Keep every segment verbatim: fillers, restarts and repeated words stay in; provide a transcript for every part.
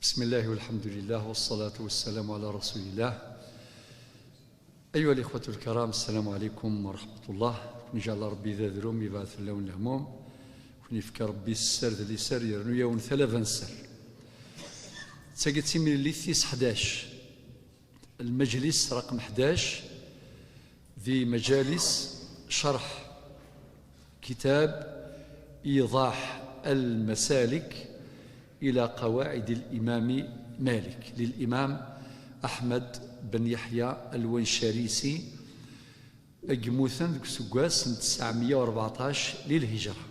بسم الله والحمد لله والصلاة والسلام على رسول الله. أيها الإخوة الكرام، السلام عليكم ورحمة الله. نجعل ربي ذا ذروم يبعث لون الهموم. ونفك ربي السر ذا اليسر يرنو يون ثلاثة نسر. تساقي تسمي اللي ثيس حداش. المجلس رقم حداش ذي مجالس شرح كتاب إيضاح المسالك إلى قواعد الإمام مالك للإمام أحمد بن يحيى الونشاريسي، أجموثن ديك سكواس تسعمية وربعطاش للهجرة.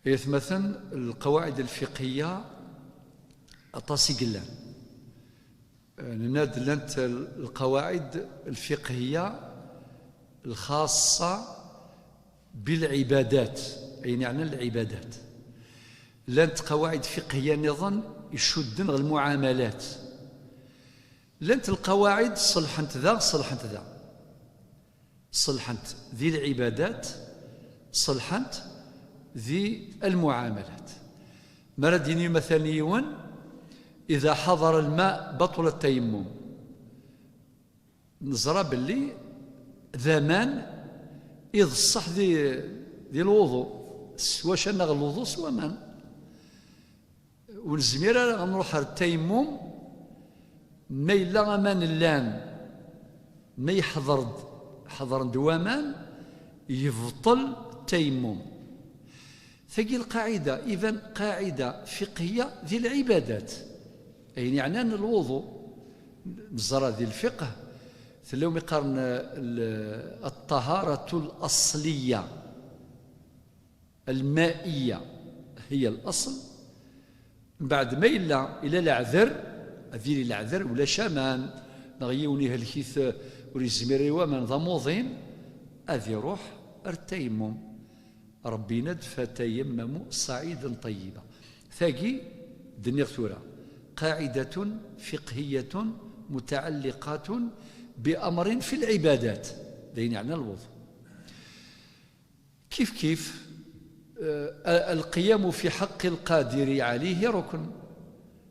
يثمثن القواعد الفقهية أطاسي قلان. نناد لنت القواعد الفقهية الخاصة بالعبادات، أي نعنى العبادات. لنت قواعد فقهية نظن يشدن غ المعاملات. لنت القواعد صلحنت ذا، صلحنت ذا. صلحنت ذي العبادات، صلحنت ذي المعاملات. مرد يني مثلا يون، إذا حضر الماء بطل التيمم. نزرى باللي ذا مان إذ الصح ذي، ذي الوضوء. سوا شان الوضوء سوا مان. ونزمير نروح التيمم، ما إلا أمان اللان، ما يحضر، حضر دوامان، يبطل التيمم. ثقي القاعدة، إذن قاعدة فقهية ذي العبادات، أي يعني أن الوضوء نزرى ذي الفقه، تلوم يقارن ال-، الطهارة الأصلية المائية هي الأصل. من بعد ما إلا إلى العذر، أذير العذر ولا شامان، نغيوني هلكيث وريزميري ومن ضموضين، أذي روح التيمم. ربي ند فتيمموا صعيدا طيبا. ثاقي دنيغ ثورة قاعدة فقهية متعلقة بأمر في العبادات، دين يعني الوضوء. كيف كيف، آه، القيام في حق القادر عليه ركن.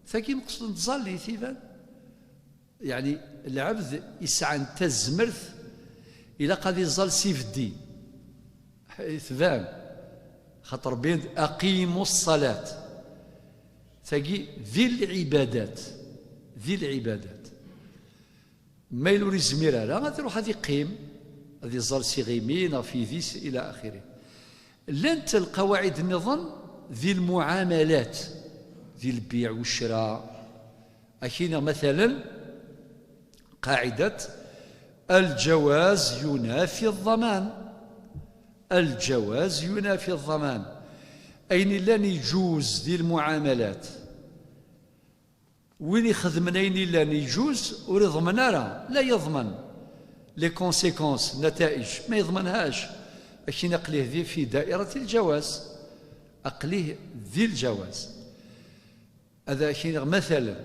ثاقي مقصود تزالي ثيبان. يعني العبد يسعى أن تزمرت إلى قد يزال سيف الدين. ثبان. خاطر بين أقيموا الصلاة. ثاقي ذي العبادات. ذي العبادات. ما يلو يزمير على، غادي يروح غادي يقيم، غادي يزال سيغيمين، في ذيس إلى آخره. لنت القواعد النظام ذي المعاملات، ذي البيع والشراء. أكينا مثلا قاعدة الجواز ينافي الضمان. الجواز ينافي الضمان. أين لن يجوز ذي المعاملات؟ وين يخدم أين لن يجوز ورضمن أرى لا يضمن. لي كونسيكونس، النتائج، ما يضمنهاش. أكينا قليه ذي في دائرة الجواز، أقليه ذي الجواز. هذا كاين مثلا،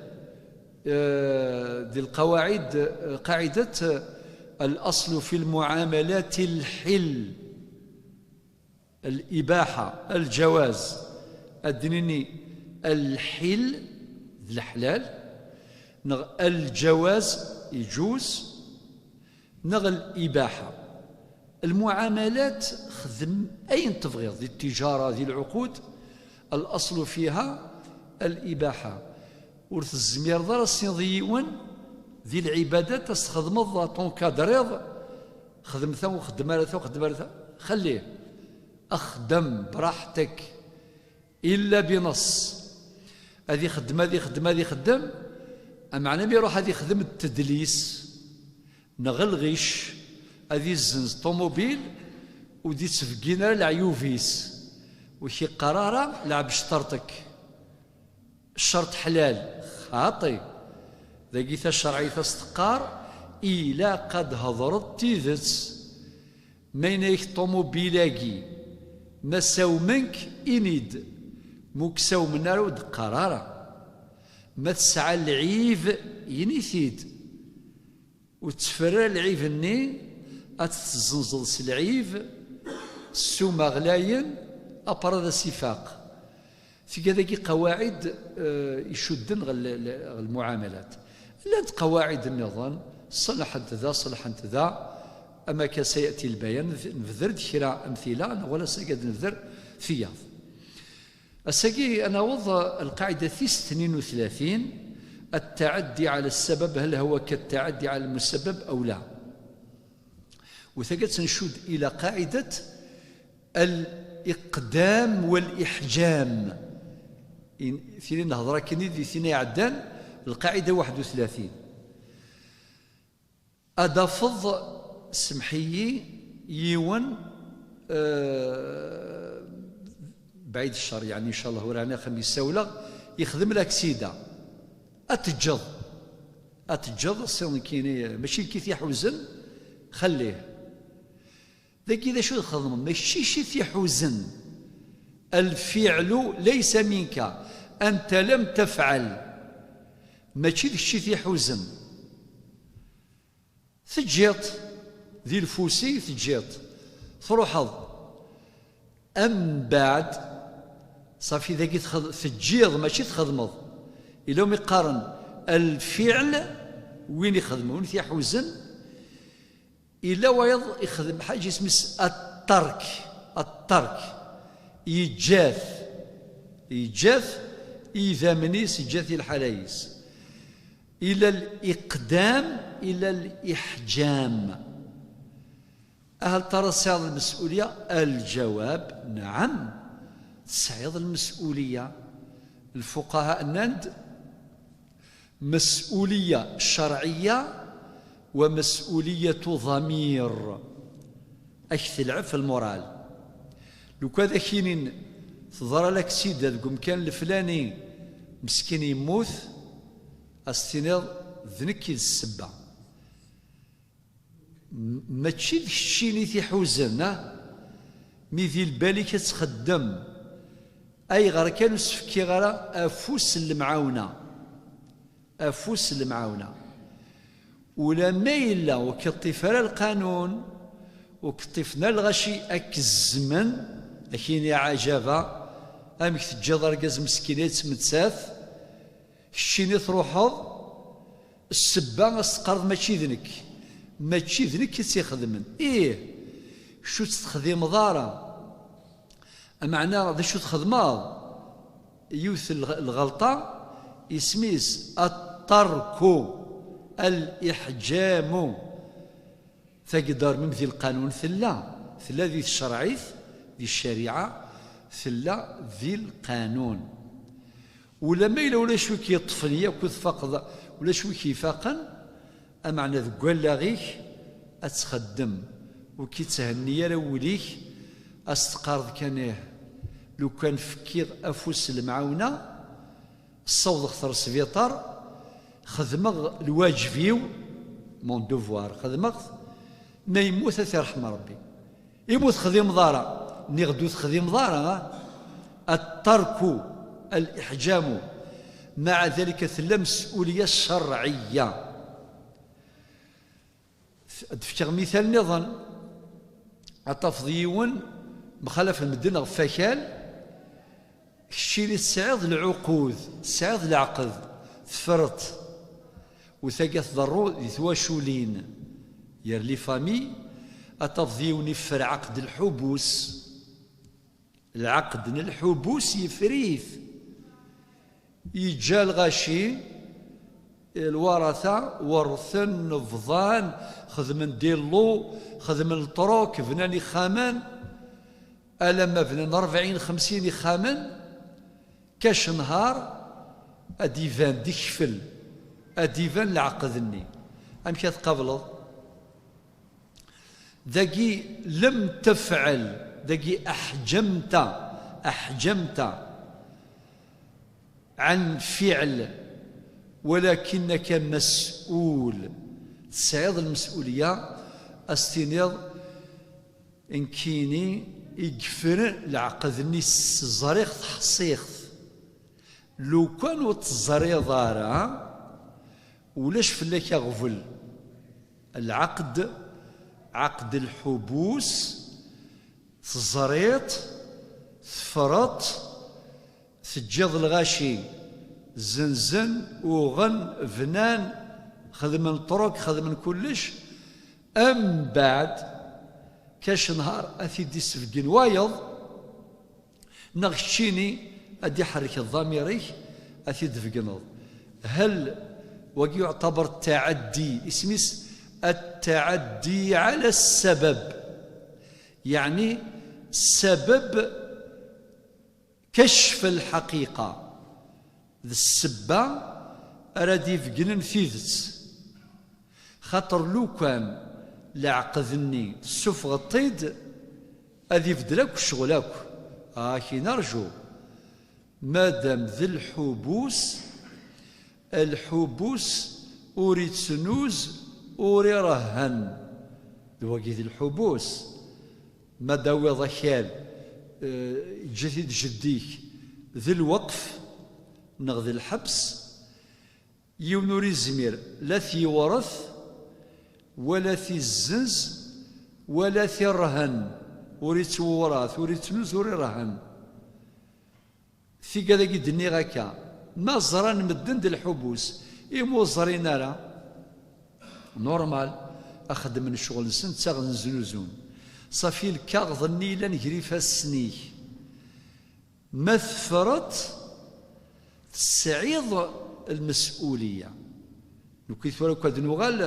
آه، دي القواعد، آه، قاعدة، آه، الأصل في المعاملات الحل، الإباحة، الجواز. أدنيني الحل، الحلال، نغ الجواز يجوز، نغ الإباحة. المعاملات خدم أين تبغيض، ذي التجارة، ذي العقود، الأصل فيها الإباحة. ورث الزمير ضر السيضيون ذي العبادات تستخدم الضاطون كادريض، خدمته وخدم رثه وخدم رثه، خليه أخدم براحتك. إلا بنص. هذه خدمة، هذه خدمة، هذه خدم. أمعنى بيروح هذه خدم التدليس. نغ الغش، أذي الزنز طوموبيل، ودي تفقينا العيوفيس. وكي قرارة لعب شطرتك. الشرط حلال، خاطي. ذاقي الشرعية تستقار، إلا قد هضرت تيذت. ماينيك طوموبيلاكي، ما ساومنك إنيد، مكساومن أرو دقرارة. ما تسعى العيف إنيثيد. وتفرى العيف الني، أتتزنزل سلعيف، السومة غلاين، أبرد سفاق. Tga dagi qawaɛid, eh, icudden ɣer l-, l-, ɣer lmuɛamalat. Llant qawaɛid nniḍen, ṣelḥent da, ṣelḥent da, ama akka sayati lbayan, nebder-d kra amtila, neɣ wala ass-agi ad nebder tiyaḍ. Ass-agi ad naweḍ, eh, lqaɛida tis tnin u tlatin, التعدي على السبب هل هو كالتعدي على المسبب أو لا؟ U tagi ad tt-ncud ila qaɛidat al-iqdam wal-iḥjam. In-, tili nehḍer akken di tin iɛeddan, lqaɛida waḥed u tlatin. Ad d-tafeḍ, semḥ-iyi, yiwen, eh, بعيد الشر, yeɛni, ncallah, ur ɛniɣ am yessawleɣ, yexdem laksida. Ad teǧǧeḍ. Ad teǧǧeḍ, assiḍ nekkini, mačči nekk i t-iḥuzen, xellih. Dagi d acu txedmeḍ? Mačči kečč i t-iḥuzen. الفعل ليس منك. أنت لم تفعل. Mačči d kečč i t-iḥuzen. Teǧǧiḍ-t di lfus-ik, teǧǧiḍ-t. Truḥeḍ. Ambaɛd, ṣafi dagi txed-, teǧǧiḍ, mačči txedmeḍ. Ila wumi qqaren الفعل, win ixedmen, win t-iḥuzen, ila wayeḍ ixdem ḥaǧa isem-is الترك, الترك. Yeǧǧa-t. Yeǧǧa-t i yidammen-is, yeǧǧa-t i lḥala-is. Ila الإقدام, ila الإحجام. Ahel tara tesɛiḍ lmes'uliyya? الجواب نعم, tesɛiḍ lmes'uliyya. Lfuqaha nnan-d مسؤولية شرعية ومسؤولية ضمير. Ad k-telɛeb f lmural. Lukan ad ak-inin teḍra laksida deg umkan leflani, meskin yemmut, ad s-tiniḍ d nekk i d ssebba. M-, mačči d keččini t-iḥuzen, ah? Mi di lbal-ik ad txeddem, ayɣer kan ur s-fkiɣ ara afus n lemɛawna? Afus n lemɛawna. Ulamma yella ur k-iṭṭif ara lqanun, ur k-ṭṭifen ara lɣaci ad k-zzmen, ad k-yini ɛajaba, amek teǧǧiḍ argaz meskin ad yettmettat, keččini truḥeḍ, ssebba ad s-teqqareḍ mačči d nekk, mačči d nekk i tt-ixedmen. Ih, kečč ur tt-texdimeḍ ara. Ameɛna d acu txedmeḍ? Yiwet n lɣ-, lɣelṭa, isem-is الترك الإحجام. Tagi ḍar même di lqanun tella, tella di tcerɛit, di ccariɛa, tella di lqanun. Ulamma yella ulac wi k-yeṭṭfen yakk, ur tfaqeḍ, ulac wi k-ifaqen, ameɛna deg wallaɣ-ik ad txeddem, ur k-itthenni ara wul-ik, ad s-teqqareḍ kan ih, lukan fkiɣ afus n lemɛawna, ssawḍeɣ-t ɣer sbiṭar, xedmeɣ lwaǧeb-iw, mon devoir, xedmeɣ-t, ma yemmut ad t-irḥem Rebbi. Imi ur texdimeḍ ara, nniɣ-d ur texdimeḍ ara, ah? الترك الإحجام. مع ذلك tella مسؤولية شرعية. Ad d-fkeɣ mital nniḍen. Ad tafeḍ yiwen mxalafen medden ɣef wakal, keččini tesɛiḍ lɛuqud, tesɛiḍ leɛqed, teffreḍ-t. U tagi ad tḍerru di twaculin, gar les familles, ad tafeḍ yiwen iffer ɛaqed lḥubus. Lɛaqed n lḥubus yeffer-it. Yeǧǧa lɣaci, lwarata werten, bḍan, xedmen dillu, xedmen lṭruk, bnan ixxamen, alamma bnan rebɛin, xemsin ixxamen, kac nhar ad d-iban d ikfel, ad d-iban leɛqed-nni. Amek ad tqableḍ? Dagi lem tefɛel, dagi aḥǧamta, aḥǧamta. عن فعل ولكنك مسؤول. Tesɛiḍ lmes'ulya, ad s-tiniḍ, nekkini i yefren leɛqed-nni, ẓriɣ-t, ḥṣiɣ-t. Lukan ur teẓriḍ ara, ulac fell-ak aɣbel. Lɛaqed, ɛaqed lḥubus, teẓriḍ-t, teffreḍ-t, Teǧǧiḍ lɣaci zzenzen, uɣen, bnan, xedmen ṭruk, xedmen kullec, mbeɛd kac nhar ad t-id-isbeggen wayeḍ, neɣ keččini ad d-iḥerrek ḍamir-ik ad t-id-tbegneḍ. Hel wagi yuɛtaber ttaɛaddi, isem-is attaɛaddi ɛala ssabab, yeɛni ssabab kacf lḥaqiqa, d ssebba ara d-ibegnen tidet. Xaṭer lukan leɛqed-nni tessufɣeḍ-t-id, ad ibeddel akk ccɣel akk. Akin arju. Madam d lḥubus, lḥubus ur ittnuz, ur irehhen. D wagi d lḥubus. Ma d-tawiḍ akal, eh, yeǧǧa-t-id jeddi-k, d lweqf neɣ d lḥebs, yiwen ur izmir la t-yewret, wala t-izzenz, wala t-irhen. Ur ittwewrat, ur ittnuz, ur irhen. Tigad-agi d-nniɣ akka, ma ẓran medden d lḥubus, imi ur ẓrin ara, normal, a xeddmen ccɣel-nsen, ttaɣen, znuzun. Safi lkaɣeḍ-nni yellan gar ifassen-ik, ma teffreḍ, tesɛiḍ lmes'uliya. Nekki tura akk ad nuɣal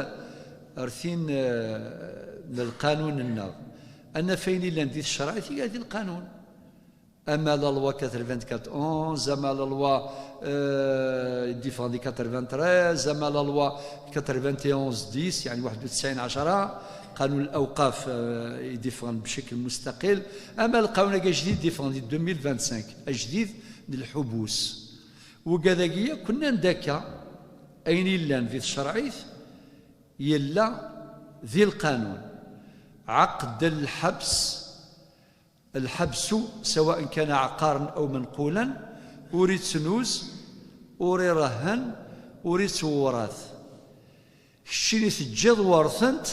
ar tin, eh, n lqanun-nneɣ. Anaf ayen illan di tecraɛit, iga di lqanun. Ama la loi quatre-vingt-quatre onze, ama la loi, euh, différente de quatre-vingt-treize, ama la loi quatre-vingt-onze dix, يعني واحد وتسعين عشرة, قانون الأوقاف, euh, يديفغن بشكل مستقل, ama lqanun-agi ajdid يديفغن di deux mille vingt-cinq, ajdid n lḥubus. Wigad-agi akk nnan-d akka, ayen yellan di tcerɛit yella di lqanun. عقد الحبس الحبس سواء كان عقارا أو منقولا, ur ittnuz, ur irehhen, ur ittewwrat. Keččini teǧǧiḍ wertent,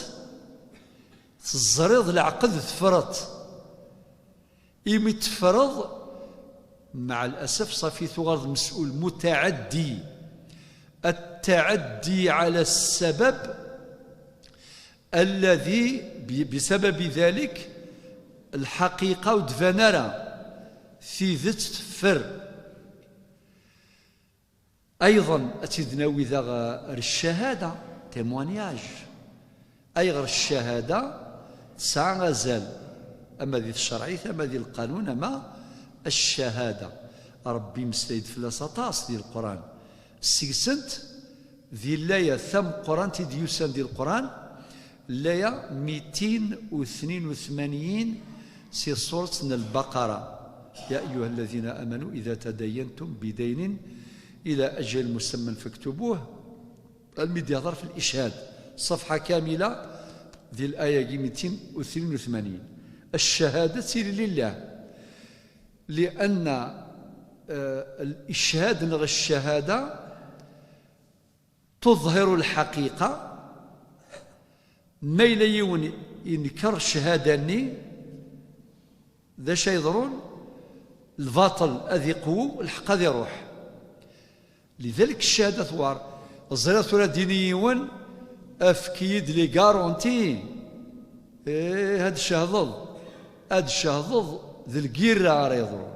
teẓriḍ leɛqed teffreḍ. Imi teffreḍ, مع الأسف صافي tuɣaleḍ مسؤول متعدي. التعدي على السبب الذي ب-، بسبب ذلك الحقيقة ur d-tban ara, tidet teffer. أيضا ad tt-id-nawi daɣ ar ccahada, témoignage. Ayɣer ccahada tesɛa azal, ama di tcerɛit, ama di lqanun, ama ccahada. Ṛebbi meslay-d fell-as aṭas di Leqran. Seg-sent, di laya tameqqrant i d-yusan di Leqran, laya mitin u tnin u tmanyin si surat n Lbaqara. يا أيها الذين آمنوا إذا تداينتم بدين إلى أجل مسمى فاكتبوه. Almi d-yehḍer fi licad, ṣafḥa kamila, di laya-agi mitin u tnin u tmanyin. Ccahada d tili lillah, lianna, eh, licad neɣ ccahada tuḍhiru lḥaqiqa. Ma yella yiwen inker ccahada-nni, d acu ay yeḍrun? Lbaṭel ad iqwu, lḥeqq ad iruḥ. Lidalik ccahada tewɛer. Ẓriɣ tura ad d-yini yiwen, efk-iyi-d les garanties. Ih, ad d-cehdeḍ. Ad d-cehdeḍ d lgirra ara yeḍrun.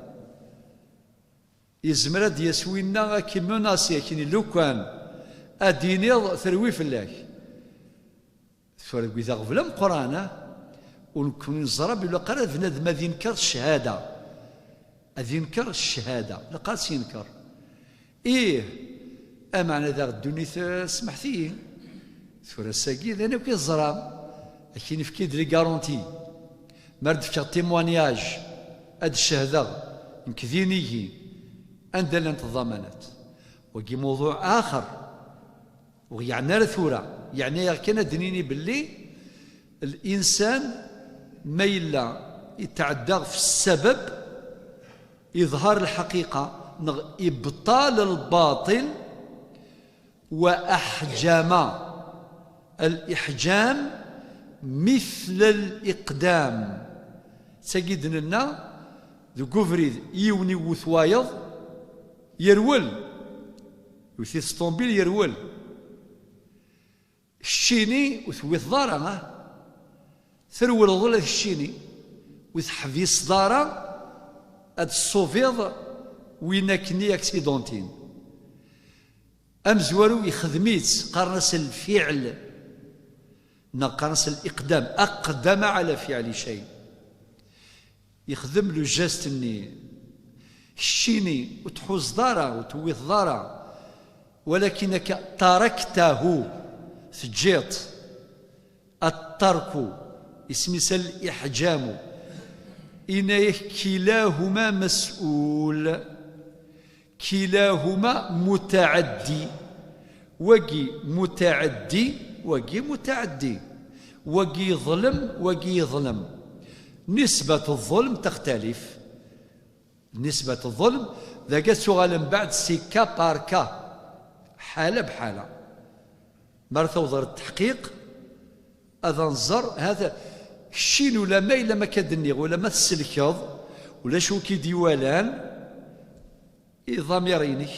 Yezmer ad d-yas winna ad k-imenasi, akken lukan ad d-tiniḍ terwi fell-ak. Tura deg wid aɣbel ameqqran, ah, u nekkni neẓra belli ilaq ara bnadem ad yenker ccahada. Ad yenker ccahada, ilaq ad tt-yenker. Ih, ameɛna daɣ ddunit, eh, smeḥt-iyi. Tura ass-agi d ayen akk i teẓram. Akin efk-iyi-d les garanties. Mi ara d-fkeɣ témoignage, ad d-cehdeɣ, nekk d inigi, anda llant ḍḍamanat? Wagi mawḍuɛ axer. Ur yeɛni ara tura, yeɛni-aɣ kan ad d-nini belli linsan ma yella yetɛedda ɣef ssabab, iḍher lḥaqiqa, neɣ ibṭal lbaṭil, wa aḥǧama, al-iḥǧam mithl al-iqdam. Tagi d-nenna, deg ubrid yiwen iwwet wayeḍ, Yerwel. Yewwet-it ṭṭumbil, yerwel. Keččini ur tewwiḍ ara, ah? Trewleḍ ula d keččini. Ur teḥbiseḍ ara ad tṣubiḍ win akkenni accidentin. Amezwaru ixdem-itt, qqaren-as lfiɛl, neɣ qqaren-as liqdam, aqdama ala fiɛli cay. Yexdem le geste-nni. Keččini ur tḥuzeḍ ara, ur tewwiḍeḍ ara, walakin akka taraktahu, teǧǧiḍ-t. Attarku, isem-is al-iḥǧamu. Yenna-yak kilahuma mas'ul. Kilahuma mutaɛaddi. Wagi mutaɛaddi, wagi mutaɛaddi. Wagi yeḍlem, wagi yeḍlem. Nisbat ḍulm textalif. Nisbat ḍulm, dagi ad tuɣal mbeɛd si ka par ka. Ḥala bḥala. Mi ara tawḍeḍ ɣer tteḥqiq, ad nẓer, hata, keččini ulamma yella ma akka d-nniɣ, ulamma tselkeḍ, ulac wi k-id-iwalan, i ḍamir-inek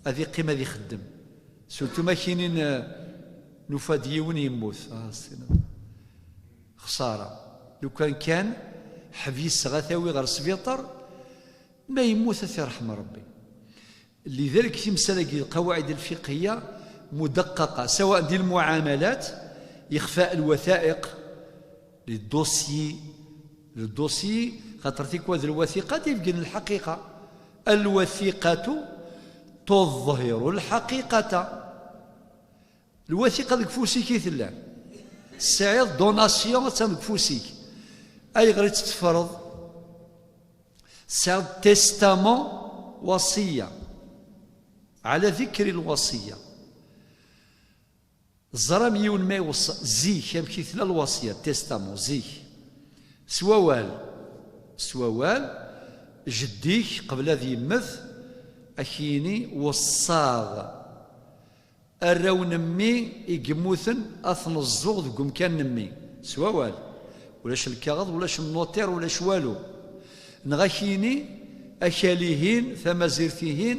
ad iqqim ad ixeddem. Surtout ma kinin, eh, nufa-d yiwen yemmut. Ah, s-, xsara. Lukan kan ḥbiseɣ ad t-awiɣ ɣer sbiṭar, ma yemmut ad t-irḥem Rebbi. Lidalik timsal-agi, lqawaɛid lfiqhiya mudaqqaqa, sawa di lmuɛamalat, ixfa lwataiq, les dossiers, le dossier, xaṭer tikwal d lwathiqa ad d-ibeggen lḥaqiqa. Alwathiqatu tuḍhiru lḥaqiqata. Lwathiqa deg ufus-ik i tella. Tesɛiḍ donation attan deg ufus-ik. Ayɣer i tt-teffreḍ? Tesɛiḍ testament, wasiya. Ɛla dikri lwasiya. Ẓram yiwen ma iweṣṣa, zik, amek i tella lwasiya, testament, zik. S wawal, s wawal, jeddi-k, qbel ad yemmet, ad k-yini, weṣṣaɣ arraw n mmi i yemmuten ad ten-ẓẓuɣ deg umkan n mmi. S wawal. Ulac lkaɣeḍ, ulac nnuṭir, ulac walu. Neɣ ad k-yini, akal-ihin, tamazirt-ihin,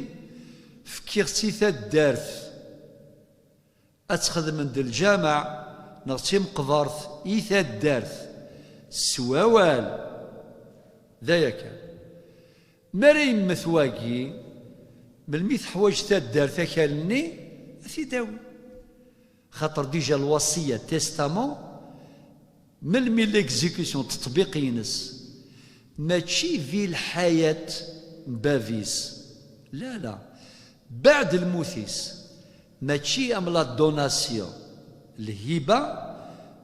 fkiɣ-tt i taddart. Ad tt-xedmen d lǧameɛ neɣ d timeqbert i taddart. S wawal. D aya kan. Mi ara yemmet wagi, melmi teḥwaǧ taddart akal-nni, ad t-id-awi. Xaṭer dija lwasiya, testament, melmi l'exécution, teṭbiq-ines, mačči di lḥayat n bab-is. La, la. Baɛd lmut-is. Mačči am la donation, lhiba,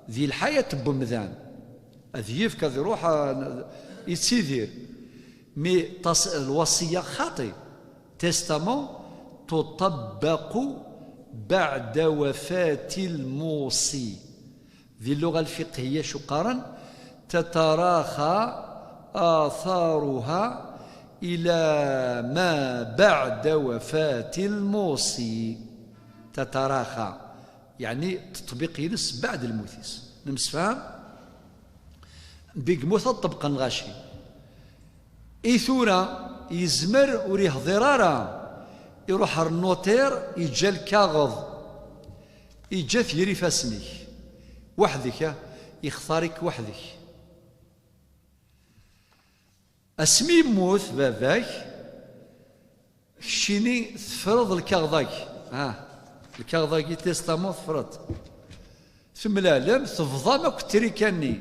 di lḥayat n wemdan. Ad yefk, ad iruḥ, a, ittidir. Mi tas-, lwasiya xaṭi. Testament tuṭabbaqu baɛda wafati lmuṣi. Di lluɣa lfiqhiya acu qqaren? Tataraxa atharuha ila ma baɛda wafati lmuṣi. Tataraxa, yeɛni teṭbiq-ines baɛd lmut-is. Nemsefham? Bi yemmut ad ṭṭebqen lɣaci. I tura yezmer ur yehḍir ara, iruḥ ɣer nnuṭir, yeǧǧa lkaɣeḍ, yeǧǧa-t gar ifassen-ik. Weḥd-k, ah, yextar-ik weḥd-k. Asmi yemmut baba-k, keččini teffreḍ lkaɣeḍ-agi. Ah, lkaɣeḍ-agi, testament, teffreḍ. Temlalem, tebḍam akk trika-nni.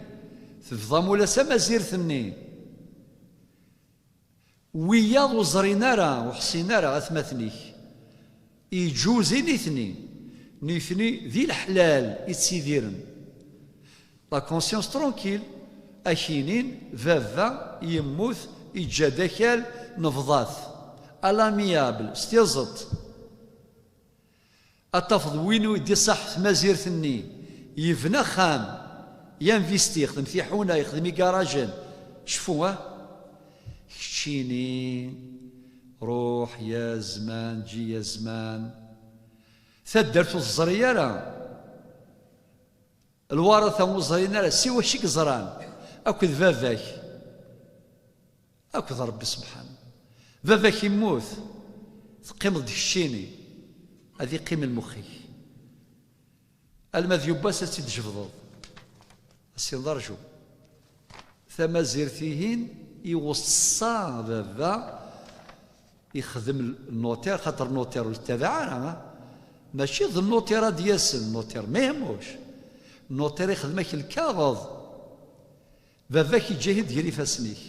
Tebḍam ula s amazirt-nni. Wiyaḍ ur ẓrin ara, ur ḥsin ara atmaten-ik. Iǧuzi nitni. Nitni di leḥlal i ttidiren. La conscience tranquille. Ad k-inin, baba yemmut, iǧǧa-d akal, nebḍa-t. À l'amiable, s tiẓeṭ. Ad tafeḍ win i d-iṣaḥ tmazirt-nni, yebna axxam, yinvesti, yexdem tiḥuna, yexdem igarajen. Cfu, ah? Keččini, ruḥ ya zman, ǧi ya zman. Taddart ur teẓri ara. Lwaṛata ur ẓrin ara, si wacu i yeẓran? Akked baba-k. Akked Ṛebbi subḥan. Baba-k yemmut. Teqqimeḍ-d keččini, ad iqqim lmux-ik. Alma d yiwwas ad tt-id-tjebdeḍ. A sin d arju. Tamazirt-ihin iweṣṣa baba, ixdem notaire, xaṭer notaire ur yettabaɛ ara, ha? Mačči d notaire ad d-yasen, notaire meḥmuc. Notaire ixdem-ak lkaɣeḍ. Baba-k yeǧǧa-t-id gar ifassen-ik.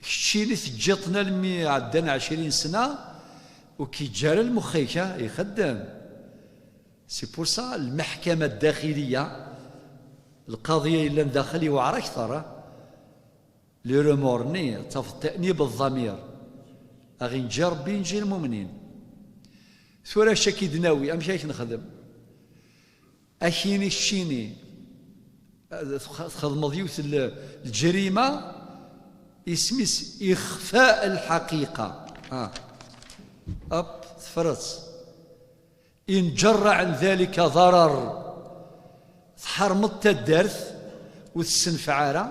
Keččini teǧǧiḍ-ten almi ɛeddan ɛecrin sna, ur k-yeǧǧa ara lmux-ik, ha, ixeddem. C'est pour ça, lmeḥkama ddaxiliya, lqaḍi yellan daxel yewɛer akteṛ, ha? Les remords-nni, tafeḍ ta'nib ḍḍamir. Ad ɣ-inǧi Ṛebbi, inǧi lmumnin. Tura acu akka i d-nawi, amek ara k-nexdem? Akini keččini, tx-, txedmeḍ yiwet l-, lǧerima, isem-is ixfa lḥaqiqa. Ah. Hop, tefreḍ. In ǧerra ɛen dalika darar. Tḥermeḍ taddart, ur tessenfeɛ ara.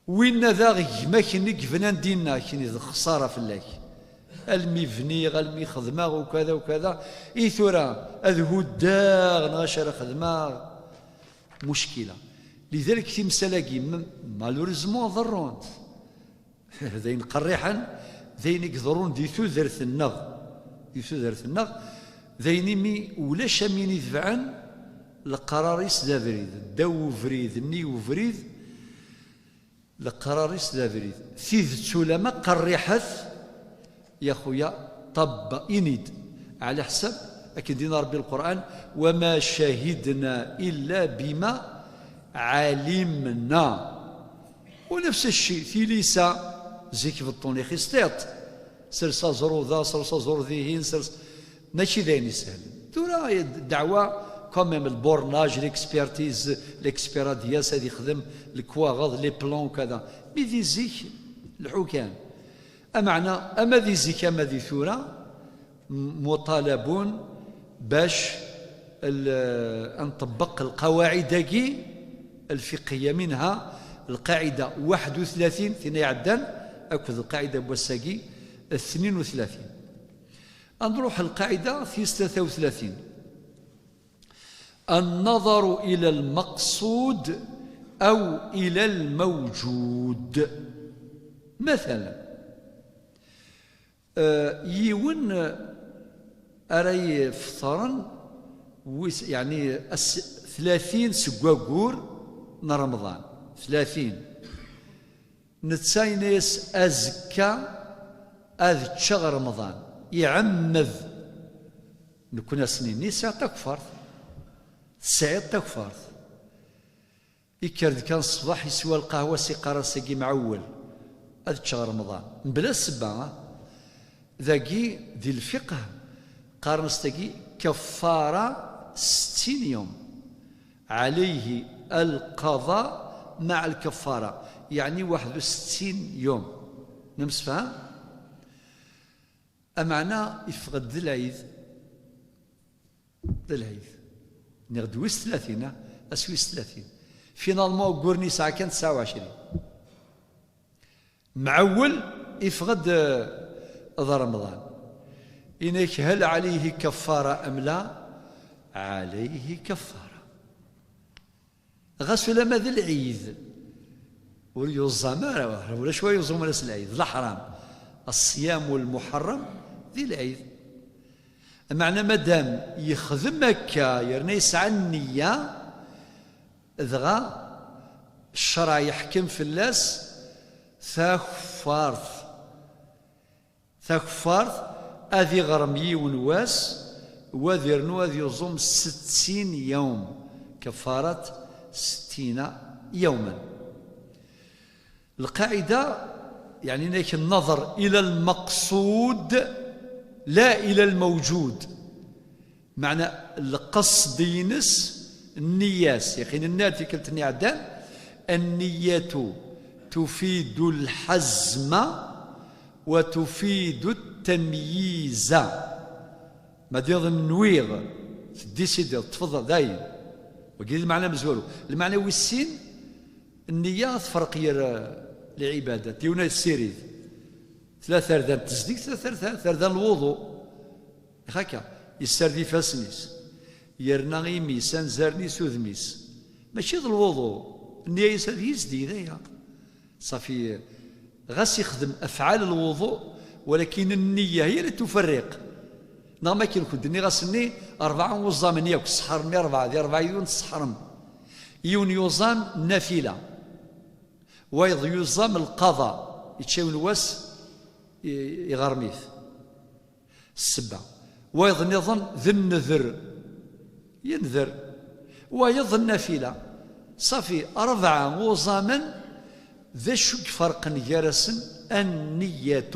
Winna daɣ gma-k-nni yebnan dinna, kini d lexsara fell-ak. Almi bniɣ, almi xedmeɣ, ukada, ukada. I tura, ad huddeɣ, neɣ acu ara xedmeɣ? Muckila. Lidalik timsal-agi, m-, malheureusement, ḍerrunt. D ayen qerriḥen, d ayen i iḍerrun di tudert-nneɣ. Di tudert-nneɣ, d ayen imi ulac am win itebɛen leqrar-is d abrid, ddaw ubrid, nnig ubrid, leqrar-is d abrid. Tidet ulama qerriḥet, ya xuya, ṭabba, ini-d, ɛla ḥsab, akken d-yenna Ṛebbi Lqur'an, وما شهدنا إلا بما علمنا. ونفس الشيء, tilisa, zik beṭṭun ixis tiṭ. Sers aẓru da, sers aẓru dihin, sers, mačči d ayen isehlen. Tura, ddeɛwa, quand même, le bornage, l'expertise, l'expert ad d-yas ad yexdem lekwaɣeḍ, les plans, kada. Mi di zik, lḥu kan. Ameɛna, ama di zik, ama di tura, m-, muṭalabun bac l-, ad nṭebbeq lqawaɛid-agi lfiqhiya, minha lqaɛida waḥed u tlatin, tin iɛeddan, akked lqaɛida n wass-agi, tnin u tlatin. Ad nruḥ lqaɛida tis tlata u tlatin. النظر إلى المقصود أو إلى الموجود. مثلا, eh, yiwen, eh, ara ifeṭren wis, yeɛni, ass tlatin seg waggur n Remḍan. Tlatin. Netta yenna-yas, "Azekka ad ččeɣ Remḍan." Iɛemmed. Nekkni as-nini, "Tesɛiḍ takfart. Tesɛiḍ takfart." Ikker-d kan ṣṣbeḥ, iswa lqahwa, s iqqar-as-agi, "Mɛewwel, ad ččeɣ Remḍan." Mebla ssebba, ah. Dagi, di lfiqh, qqaren-as tagi kaffara settin yum. عليه القضاء مع الكفارة، يعني واحد وستين يوم. Nemsefham? Ameɛna, iffeɣ-d d lɛid. D lɛid. Nniɣ-d wis tlatin, ah? Ass wis tlatin. Finalement, aggur-nni yesɛa kan tesɛa u ɛecrin. Mɛewwel, iffeɣ-d, eh, d Remḍan. Inek, هل عليه كفارة أم لا؟ عليه كفارة. Ɣas ulamma d lɛid, ur yuẓam ara, ulac wa yuẓum ara s lɛid, d leḥram. الصيام المحرم di lɛid. Meɛna madam yexdem akka, yerna yesɛa nniya, dɣa ccṛeɛ yeḥkem fell-as takeffart. Takeffart, ad iɣrem yiwen wass, u ad irnu ad yuẓum settin yawm. كفارة ستين يوما. القاعدة، يعني, هناك النظر إلى المقصود لا إلى الموجود. Meɛna, lqesd-ines, nniya-s, yaxi nenna-d tikkelt-nni iɛeddan, النية تفيد الحزم وتفيد التمييز. Ma d-yaḍ nwiɣ, teddisidiḍ, teṭṭfeḍ dayen. Wagi d lmeɛna amezwaru. Lmeɛna wis sin, nniya tferq yer, eh, lɛibadat. Yiwen ad yessirid. Tella tarda n tezdeg, tella tarda, tarda n lwuḍu. Ixaka, yessared ifassen-is, yerna imi-s, anzaren-is, udem-is. Mačči d lwuḍu, nniya-is ad yezdi d aya. Ṣafi, ɣas ixdem afɛal lwuḍu, walakin nniya hi ara tuferriq. Neɣ makken kunt nniɣ-asen-nni, rebɛa n wuẓamen yakk sseḥren, mi rebɛa, di rebɛa yiwen tseḥrem. Yiwen yuẓam nafila, wayeḍ yuẓam lqaḍa, yečča yiwen wass i- iɣerm-it. Ssebba. Wayeḍ nniḍen d nnedr. Yenḍer. Wayeḍ d nnafila. Ṣafi, rebɛa n wuẓamen, d acu i iferqen gar-asen? النية.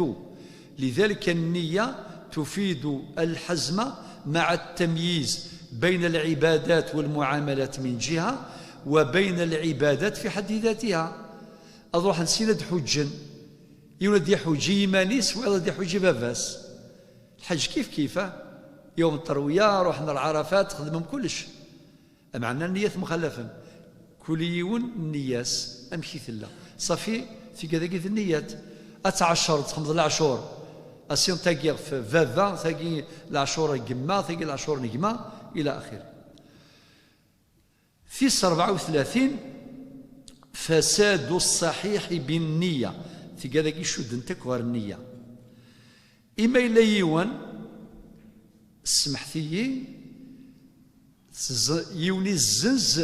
لذلك النية تفيد الحزم مع التمييز بين العبادات والمعاملات من جهة، وبين العبادات في حد ذاتها. Ad ruḥen sin ad ḥuǧǧen. Yiwen ad iḥuǧǧ i yiman-is, wayeḍ ad iḥuǧǧ i baba-s. Lḥeǧ kif kif, ah. Yawm tarwiya, ruḥen ar Ɛarafat, xedmen kullec. Meɛna nniyat mxalafen. Kul yiwen nniyat, amek i tella. Ṣafi, tigad-agi d nniyat. Ad tɛecceṛ, txemmeḍ leɛcur. Asin tagi ɣef baba, tagi leɛcur n gma, tagi leɛcur n gma, ila axir. Tis rebɛa u tlatin, فساد الصحيح بالنية. Tigad-agi cuddent akk ɣer nniya. Ima yella yiwen, ssemḥet-iyi, tezz- yiwen izzenz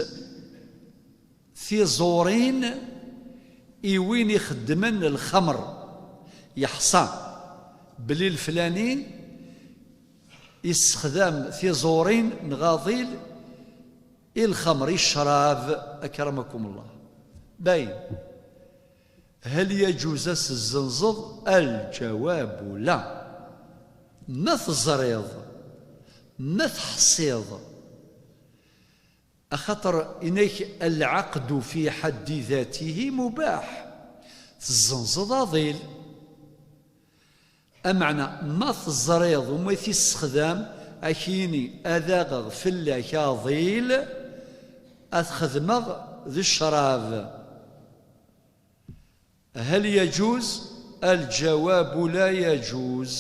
tiẓurin i win ixeddmen lxemr, yeḥṣa belli leflani yessexdam tiẓurin neɣ aḍil i lxemr, i ccrab, akramakum Allah. Dayen, هل يجوز ad s-tezzenzeḍ? الجواب لا. Ma teẓriḍ, ma teḥṣiḍ. Axaṭer inek العقد في حد ذاته مباح. Tezzenzeḍ aḍil. Ameɛna, ma teẓriḍ umi t-issexdam, ad k-yini ad aɣeɣ fell-ak aḍil, ad t-xedmeɣ d ccrab. هل يجوز؟ الجواب لا يجوز.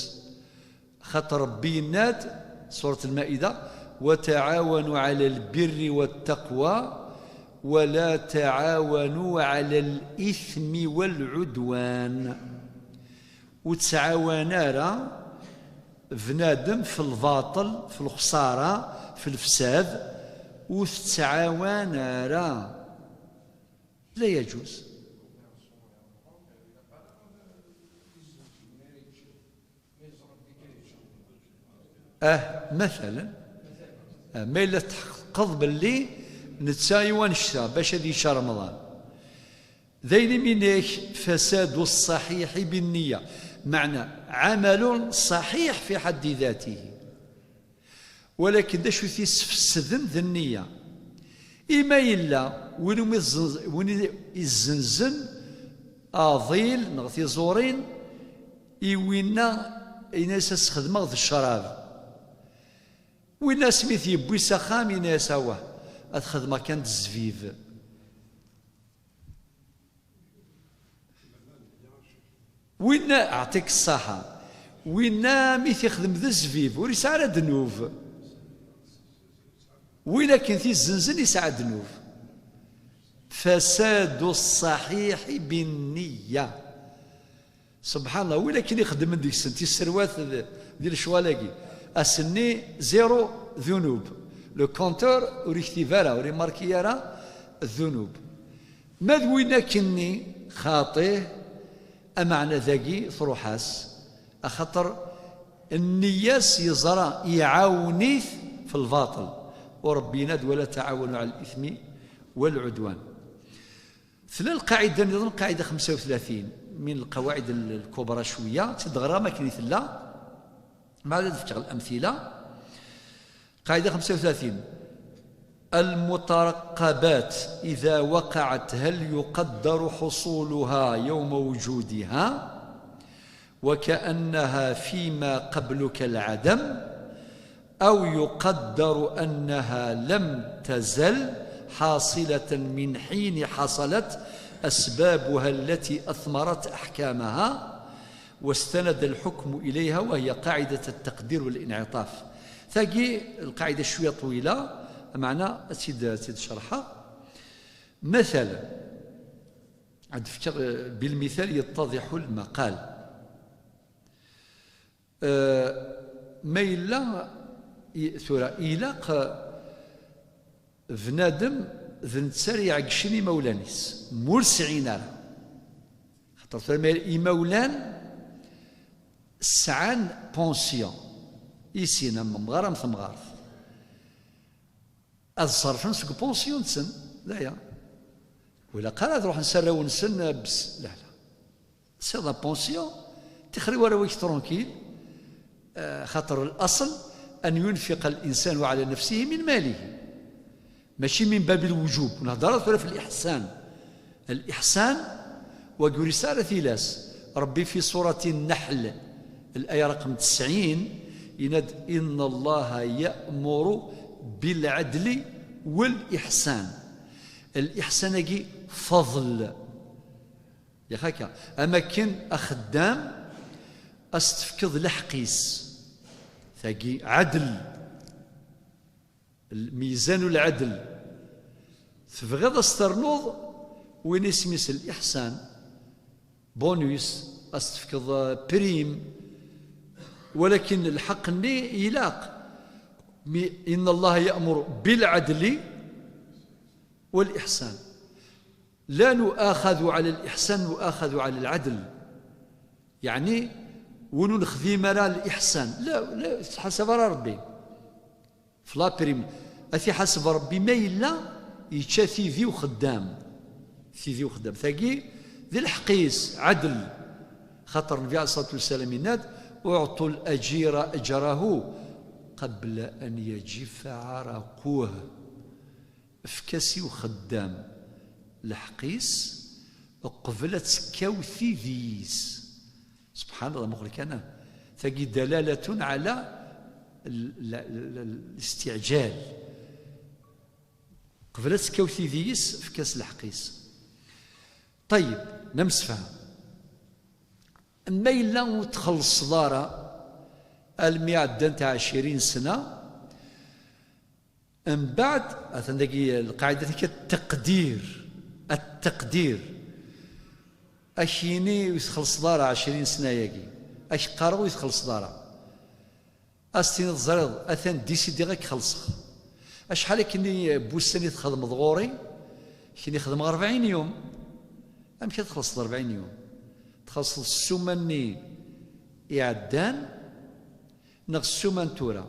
Xaṭer Ṛebbi yenna-d, Surat Lmaida, وتعاونوا على البر والتقوى ولا تعاونوا على الإثم والعدوان. Ur ttɛawan ara bnadem f lbaṭel, f lexsara, f lefsad, ur tettɛawan ara. لا يجوز. Ah, مثلا. Ah, ma yella tḥeqqeḍ belli netta i wanect-a bac ad yečč Remḍan. D ayen imi nek فساد الصحيح بالنية. Meɛna, عمل صحيح في حد ذاته. Walakin d acu i t-isfesden d nniya. Ima yella win umi tzenz- win i izzenzen aḍil neɣ tiẓurin i winna, yenna-as ad s-xedmeɣ d ccrab. Winna asmi t-yewwi s axxam, yenna-as awah, ad xedmeɣ kan d zzbib. Winna, aɛṭik ṣṣaḥa, winna mi t-ixdem d zzbib, ur yesɛi ara ddnub. Win akken t-izzenzen yesɛa ddnub. فساد الصحيح بالنية. Subḥanallah, win akken ixeddmen deg-sen tiserwat d- di lecɣal-agi, ass-nni zéro dunub. Le compteur ur yektib ara, ur imarki ara ddunub. Ma d win akkenni xaṭi, ameɛna dagi truḥ-as, axaṭer nniya-s yeẓra iɛawen-it f lbaṭel. U Ṛebbi yenna-d: ولا تعاونوا على الإثم والعدوان. Tella lqaɛida nniḍen, lqaɛida xemsa u tlatin, min lqawaɛid lkubra cwiya, ad tt-id-ɣreɣ am akken i tella, mbeɛd ad d-fkeɣ lamtila. Qaɛida xemsa u tlatin: المترقبات إذا وقعت هل يقدر حصولها يوم وجودها وكأنها فيما قبل كالعدم، أو يقدر أنها لم تزل حاصلة من حين حصلت أسبابها التي أثمرت أحكامها، واستند الحكم إليها، وهي قاعدة التقدير والانعطاف. Tagi, lqaɛida cwiya ṭwila, meɛna ad tt-id-, ad tt-id-cerḥeɣ. Matala, ad d-fkeɣ, eh, bilmital yettaḍiḥu lmaqal. Eh, ma yella, i-, tura, ilaq, eh, bnadem d netta ara iɛeggcen imawlan-is, ma ur sɛin ara. Xaṭer tura ma imawlan sɛan pension, i sin, am umɣar am temɣart. Ad ṣerfen seg pension-nsen, d aya. Ur ilaq ara ad ruḥen s arraw-nsen, eh, bes, la, la. C'est la pension, tixri warraw-ik tranquille, eh, xaṭer الأصل أن ينفق الإنسان على نفسه من ماله. Mačči من باب الوجوب, nehder tura في الإحسان. الإحسان, wagi ur yesɛi ara tilas. Ṛebbi في سورة النحل, الآية رقم تسعين, yenna-d: إن الله يأمر بالعدل والإحسان. الإحسان-agi فضل. Yak akka, am akken axeddam ad s-tefkeḍ lḥeqq-is. Tagi, ɛedl. Mizan ulɛedl. Tebɣiḍ ad s-ternuḍ win isem-is liḥsan, bonus, ad s-tefkeḍ, eh, prime, walakin lḥeqq-nni ilaq. Mi, إن الله يأمر بالعدل والإحسان. لا نؤاخذ على الإحسان، نؤاخذ على العدل. Yeɛni, win ur nexdim ara liḥsan, la, la tettḥasab ara Ṛebbi. F la prime, ad t-iḥaseb Ṛebbi ma yella yečča tidi uxeddam. Tidi uxeddam. Tagi, di lḥeqq-is, ɛedl. Xaṭer Nnbi ɛalayhi ṣṣalatu wassalam yenna-d: أعطوا الأجير أجره قبل أن يجف عرقه. Efk-as i uxeddam lḥeqq-is, qbel ad tekkaw tidi-is. Subḥan Allah, muqel kan. Tagi dalalatun ɛala l-, l-, l-, listiɛǧal. Qbel ad tekkaw tidi-is, efk-as lḥeqq-is. Ṭayyeb, nemsefham. Ma yella ur txellṣeḍ ara, almi ɛeddant ɛecrin sna, mbeɛd, atan dagi lqaɛida-agi, التقدير. التقدير. Ad k-yini ur txellṣeḍ ara ɛecrin sna-agi. Ad k-qqareɣ ur txellṣeḍ ara. Ad s-tiniḍ, ẓriḍ, atan décidiɣ ad k-xellṣeɣ. Acḥal akken n wussan i txedmeḍ ɣur-i? Kini xedmeɣ rebɛin yum. Amek ad txellṣeḍ rebɛin yum? Txellṣeḍ ssuma-nni iɛeddan, neɣ ssuma n tura?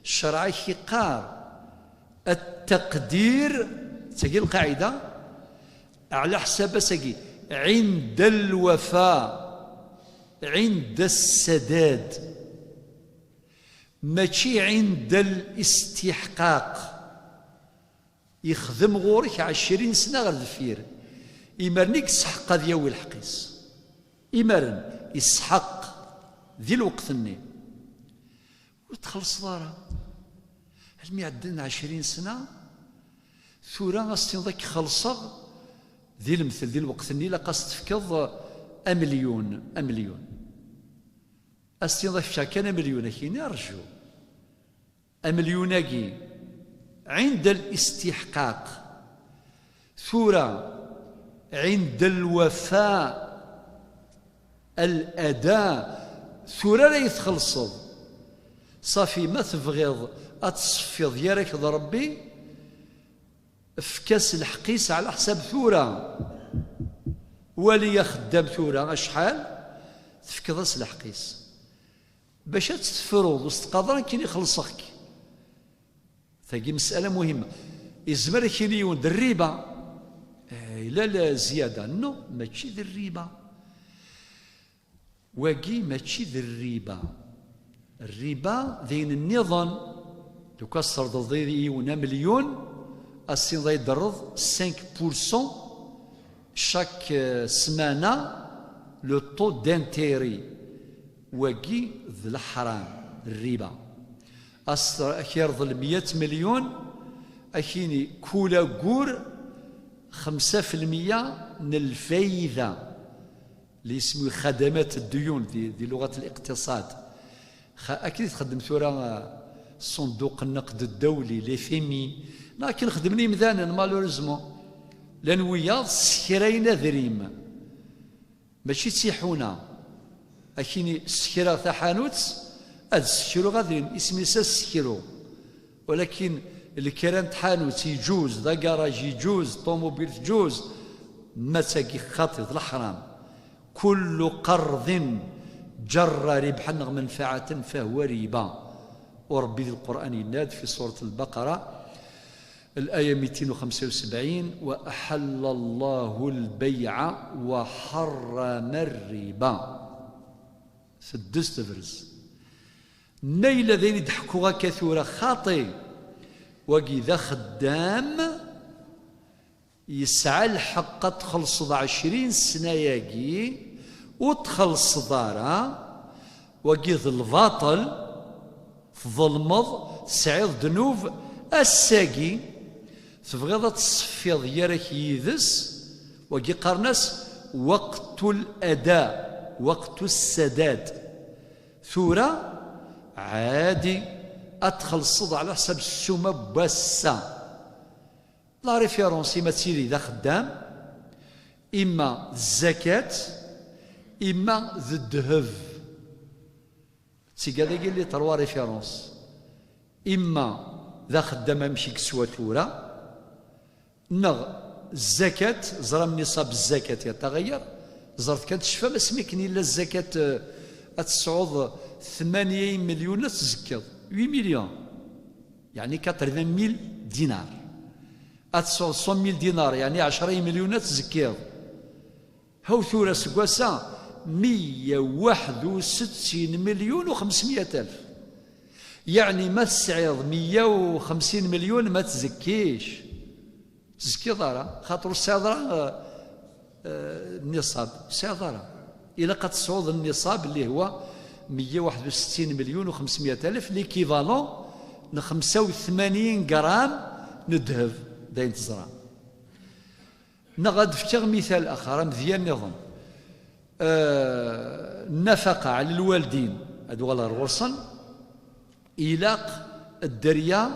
Ccreɛ-ik iqqar, التقدير, d tagi lqaɛida, ɛla ḥsab ass-agi, عند الوفاء، عند السداد. Mačči عند الاستحقاق. Yexdem ɣur-k ɛecrin sna ɣer deffir. Imaren i yesḥeqq ad yawi lḥeqq-is. Imaren, yesḥeqq di lweqt-nni. Ur txellṣeḍ ara. Almi ɛeddan ɛecrin sna, tura ad s-tiniḍ ad k-xellṣeɣ, di lemtel, di lweqt-nni ilaq ad s-tefkeḍ amelyun, amelyun. Ad s-tiniḍ ad k-fkeɣ kan amelyun, ad k-yini rju. Amelyun-agi, عند الاستحقاق. Tura, عند الوفاء، الأداء. Tura ara yi-txellṣeḍ. Ṣafi, ma tebɣiḍ ad tṣeffiḍ gar-ak d Ṛebbi, efk-as lḥeqq-is ɛla ḥsab tura. Wali axeddam tura acḥal tefkiḍ-as lḥeqq-is. Bac ad tt-tefruḍ, ur s-teqqareḍ ara nekkini xellṣeɣ-k. Tagi mesala muhimma. Izmer ad k-yini yiwen d rriba. Eh, yella la ziyada. Non, mačči d rriba. Wagi mačči d rriba. Rriba d ayen nniḍen. Lukan tesserdeḍ i yiwen amelyun, ad s-tiniḍ ad yi-d-terreḍ cinq pour cent chaque, euh, semaine, le taux d'intérêt. Wagi d leḥram, rriba. Ad s-, ad k-yerḍel meyya melyun, ad k-yini kul aggur xemsa fi lmeyya n lfayda. اللي يسموه خدمات الديون دي, دي لغة الاقتصاد. خ-، أكيد تخدم ثورة، آه، صندوق النقد الدولي، لي فيمي. لكن خدمني مدانا، مالوريزمون. لأن وياض سكرين أذريم. ماشي تسيحونا. أكيني سكرا ثحانوت، أد سكرو غادريم، اسمي سا سكرو. ولكن الكران تحانوت يجوز، ذا كراج يجوز، طوموبيل تجوز، ما تاقي خاطي، ذا الحرام. كل قرض جر ربحا أو منفعة فهو ربا. وربي ذي القرآن يناد في سورة البقرة، الآية ميتين وخمسة وسبعين: "وأحل الله البيع وحرم الربا". سدست برز. نيل ذين دحكوها كثورة خاطي. وقي ذا خدام يسعى الحق تخلص عشرين سنة ياقي وتخلص دارا. وقي ذا الباطل، تظلمض، تسعيض ذنوب. الساقي تبغيض تصفيض يارك يدس. وقي قرنس وقت الأداء، وقت السداد. ثورة عادي، أدخل الصدع على حساب السومة بواسا. لا ريفيرونس إما تسيري ذا خدام، إما الزكاة، إما ذا الذهب. تيقا ذاك اللي تروا ريفيرونس. إما ذا خدام أمشي كسوة ثورة، نغ الزكاة، زرا النصاب الزكاة يتغير، زرت كانت شفا ما سميكني إلا الزكاة، آه، أتسعوض ثمانية مليون تزكيض، ثمانية مليون، يعني quatre-vingt mille دينار. أتسعوض مية دينار، يعني عشرة مليون تزكيض. هاو ثورة سكواسا مية وواحد وستين مليون وخمسمية ألف. يعني ما تسعيض مية وخمسين مليون ما تزكيش. تزكيض راه، خاطر السعيض راه، آه، آه، النصاب، السعيض راه. إلا قد تصعود النصاب اللي هو مية وواحد وستين مليون وخمسمية ألف، l'équivalent ن خمسة وثمانين غرام ن الذهب، داين تزرع. نغد فكر مثال آخر، مزيان نظن. آه، النفقة على الوالدين، هادو غالا رورسن، إلاق الدريا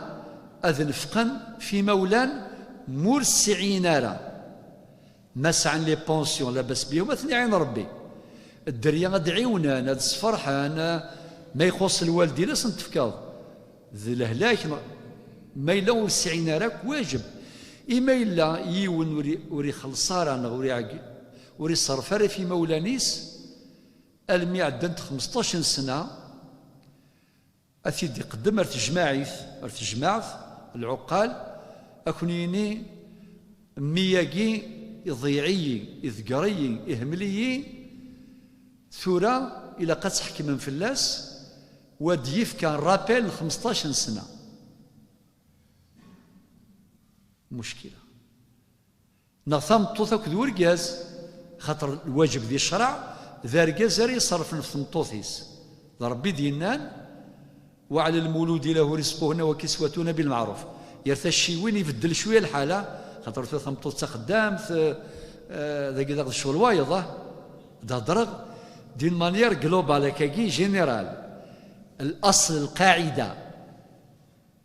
أذ نفقن في مولان مور السعينارة. ما سعن لي بونسيون لاباس بيهم، أثني عين ربي. الدريا غاد عيونان، هاد السفرحان، ما يخص الوالدين أسن تفكاض. ذي لهلاك ما إلا ور سعينا راك واجب. إما إلا يون وري، وري خلصارا، وري عقل، وري صرفارا في مولانيس، المي عدنت خمسطاش سنة، أثيد يقدم أرتجماعيث، أرتجماعث، العقال، أكنيني مياقي يضيعي، يذقري، يهملي، ثورة إلا قد تحكم فلاس، وديف كان رابيل خمسطاش سنة. مشكلة. نغ ثمطوث أكد ورقاز، خاطر الواجب ذي الشرع، ذا رقاز أري يصرف في ثمطوثيس. ذا ربي دينان، "وعلى المولود له رزقهن وكسوتهن بالمعروف". يرثى الشيوين يبدل شوية الحالة، خاطر ثو ثمطوث تخدام، ث-، آه، ذاك ذاك الشغل وايض، آه. ده درغ، دين مانيير جلوبال، كاكي جينيرال. الأصل، القاعدة.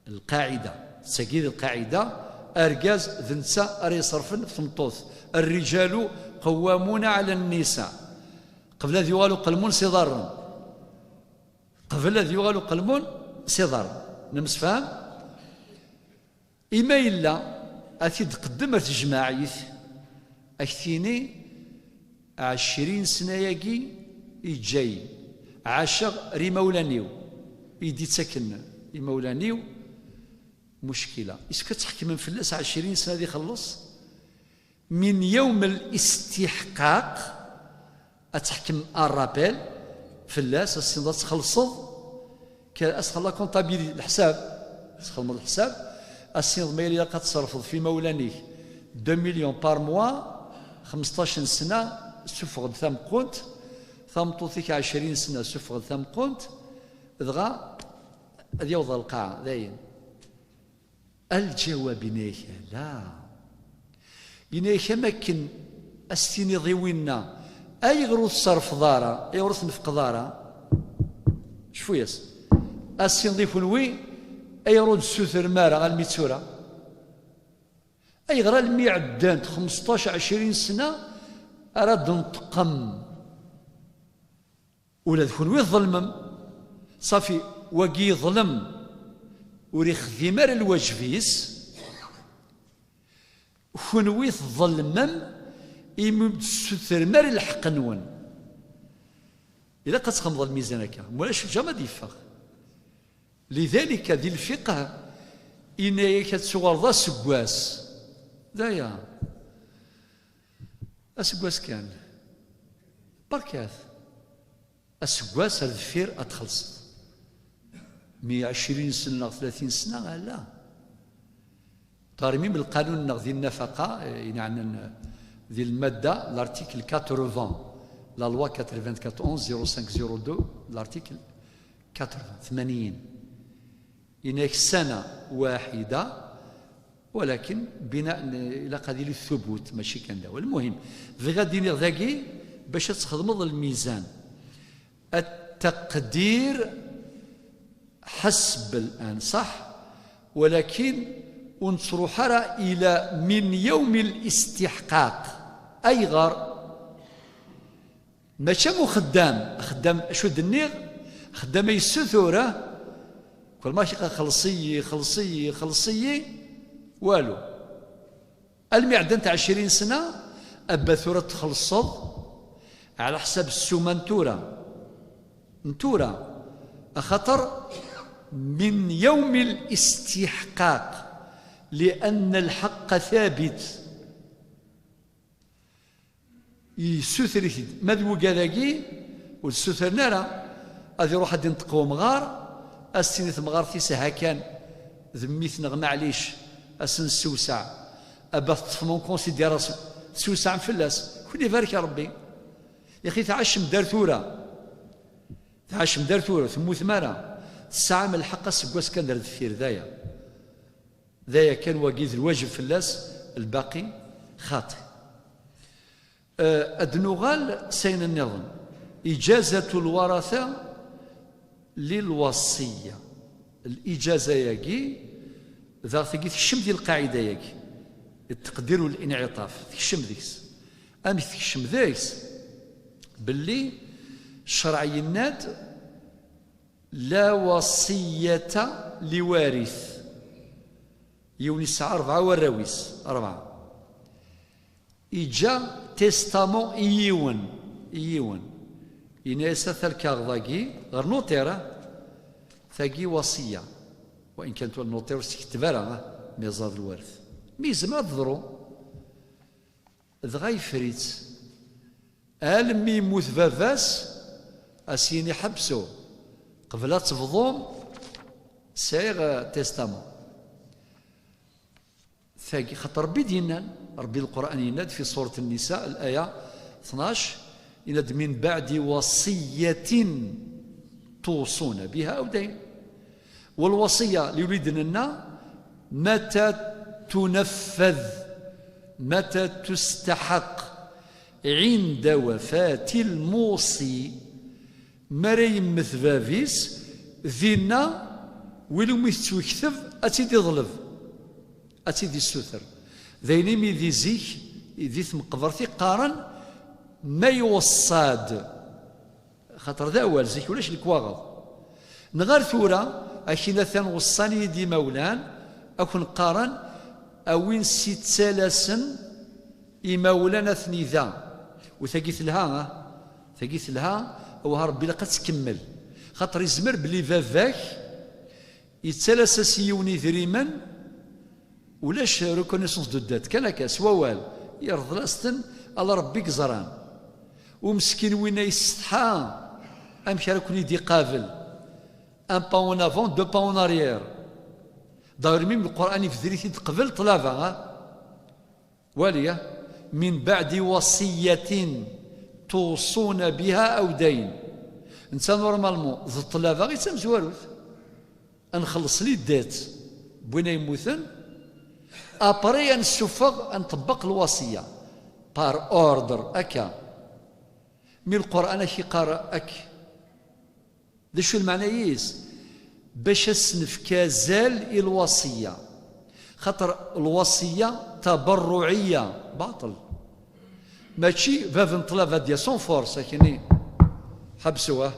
القاعدة، ساكيد القاعدة، أرجاز ذنسا أري صرفن في تمطوث. الرجال قوامون على النساء. قبل ذي والو قلمون سيضارن. قبل ذي والو قلمون سيضارن. نمسفهم؟ إما إلا أتي تقدم تجماعيث، أكتيني عشرين سنة ياكي يجاي. عاشق ريمولانيو. يدي تسكن إمولانيو. مشكلة. إسكو تحكم فلاس عشرين سنة دي خلص؟ من يوم الاستحقاق أتحكم الرابيل فلاس، السنة تخلصض، ك-، أسخل لا كونتابيلي الحساب، أسخل من الحساب، السنة ما يلي قد تصرفض في مولانيك deux millions par mois، خمسطاش سنة سفغد ثمقونت، ثمطوثيك عشرين سنة سفغد ثمقونت، دغا أذ يوض القاعة، داين. الجواب إنيك لا. إنيك مكن أستيني ضيوينا، Ayɣer ur tesserfeḍ ara, ayɣer ur tnefqeḍ ara? Cfu-yas. A sinḍi kunwi, ayɣer ur d-tessutrem ara almi d tura? Ayɣer almi ɛeddant xmesṭac, ɛecrin sna ara d-neṭqem? Ula d kunwi tḍelmem. Ṣafi, wagi yeḍlem, ur ixdim ara lwajeb-is. Kunwi tḍelmem imi ur d-tessutrem ara lḥeqq-nwen. Ilaq ad txemmeḍ lmizan akka, mulac lǧam ad yeffeɣ. Lidalika, di lfiqh, inna-yak ad tuɣaleḍ aseggas. D aya. Aseggas kan. Berkat. Aseggas ar deffir ad txellṣeḍ. Mi ɛecrin sna neɣ tlatin sna, ala. Termim lqanun-nneɣ di nnafaqa, eh, ineɛnen, eh, di lmadda, l'article quatre-vingts, la loi quatre-vingt-quatorze zéro cinq zéro deux, l'article quatre-vingts, ثمانين. Yenna-k ssana waḥida, walakin bina n-, ilaq ad yili thubut, mačči kan d awal. Lmuhim, bɣiɣ ad d-iniɣ dagi, bac ad txedmeḍ lmizan. At-taqdir ḥesb llan, ṣaḥ? Walakin ur nettruḥ ara ila min yawmi l-istiḥqaq. Ayɣer? Mačči am uxeddam. Axeddam, acu d-nniɣ? Axeddam ay yessutur, ah? Kul ma xelṣ-iyi, xelṣ-iyi, xelṣ-iyi, walu. Almi ɛeddant ɛecrin sna, abba tura txelṣeḍ ɛla ḥsab ssuma n tura. N tura. Axaṭer min yawmi l-istiḥqaq, lianna lḥeqqa thabit. Yessuter-it-id. Ma d wigad-agi, ur d-ssutren ara. Ad iruḥ ad d-inṭeq umɣar, ad s-tini temɣart-is: "Aha kan, d mmi-tneɣ, maɛlic, ad s-nessewseɛ." Aba teṭṭfem en considération, tessewseɛem fell-as. Kul ibarek Rebbi. Yaxi tɛacem-d ar tura. Tɛacem-d ar tura, temmutem ara. Tesɛam lḥeqq aseggas kan ar deffir, d aya. D aya kan, wagi d lwajeb fell-as, lbaqi xaṭi. Eh, ad nuɣal s ayen nniḍen. Ijazatu lwaratha lilwasiyya. Lijaza-yagi, daɣ tagi tekcem di lqaɛida-yagi, التقدير والانعطاف, tekcem deg-s. Amek tekcem deg-s? Belli ccreɛ yenna-d: "La wasiyata liwarit." Yiwen yesɛa rebɛa warraw-is, rebɛa. Iǧǧa testament i yiwen, i yiwen. Yenna-yas: "Ata lkaɣeḍ-agi ɣer notaire, ah? Tagi wasiyya." Wa in kan tura notaire ur s-tekteb ara, ah, mi ẓer lwert. Mi yezmer ad teḍru. Dɣa yeffer-itt. Almi yemmut baba-s, a s-yini: "Ḥebsu, qbel ad tebḍum, sɛiɣ, eh, testament." Tagi, xaṭer Rebbi d-yennan, Rebbi Lqur'an yenna-d fi surat Nnisa, laya tnac, yenna-d: "Min baɛdi wasiyyatin tuṣuna biha aw dayn." Walwasiyya, li wlid nenna, mata tunaffad, mata tustaḥaq, ɛinda wafati lmuṣi. Mi ara yemmet bab-is, dinna, win umi tettwekteb, ad tt-id-iḍleb, ad tt-id-issuter. D ayen imi di zik, di tmeqbert i qqaren: "Ma iweṣṣa-d." Xaṭer d awal, zik ulac lekwaɣeḍ. Neɣ ar tura, akin atan weṣṣan-iyi-d imawlan, ad ken-qqaren: "A win s-ittalasen imawlan atni da." U tagi telha, ah? Tagi telha, awah Rebbi ilaq ad tkemmel. Xaṭer izmer belli baba-k yettalas-as i yiwen idrimen, ulac reconnaissance de dette, kan akka, s wawal, yerḍel-as-ten, ala Rebbi i yeẓran. U meskin winna yessetḥa, amek ara ken-id-iqabel? Un pas en avant, deux pas en arrière. D'ailleurs, même Lqur'an ibder-it-id qbel ṭṭlaba, ah? Wali, ah? "Min baɛdi wasiyyatin tuṣuna biha aw dayn." Netta, normalement, d ṭṭlaba i d tamezwarut. Ad nxelleṣ les dettes n win ay yemmuten, après ad nessuffeɣ, ad nṭebbeq lwasiyya, par ordre, akka. Mi Lqur'an ak-iqqar akk, d acu lmeɛna-is? Bac ad s-nefk azal i lwaṣiyya. Xaṭer lwaṣiyya taberruɛiyya, baṭel. Mačči bab n ṭṭlaba d-yas en force, akkenni, ḥebsew, ah,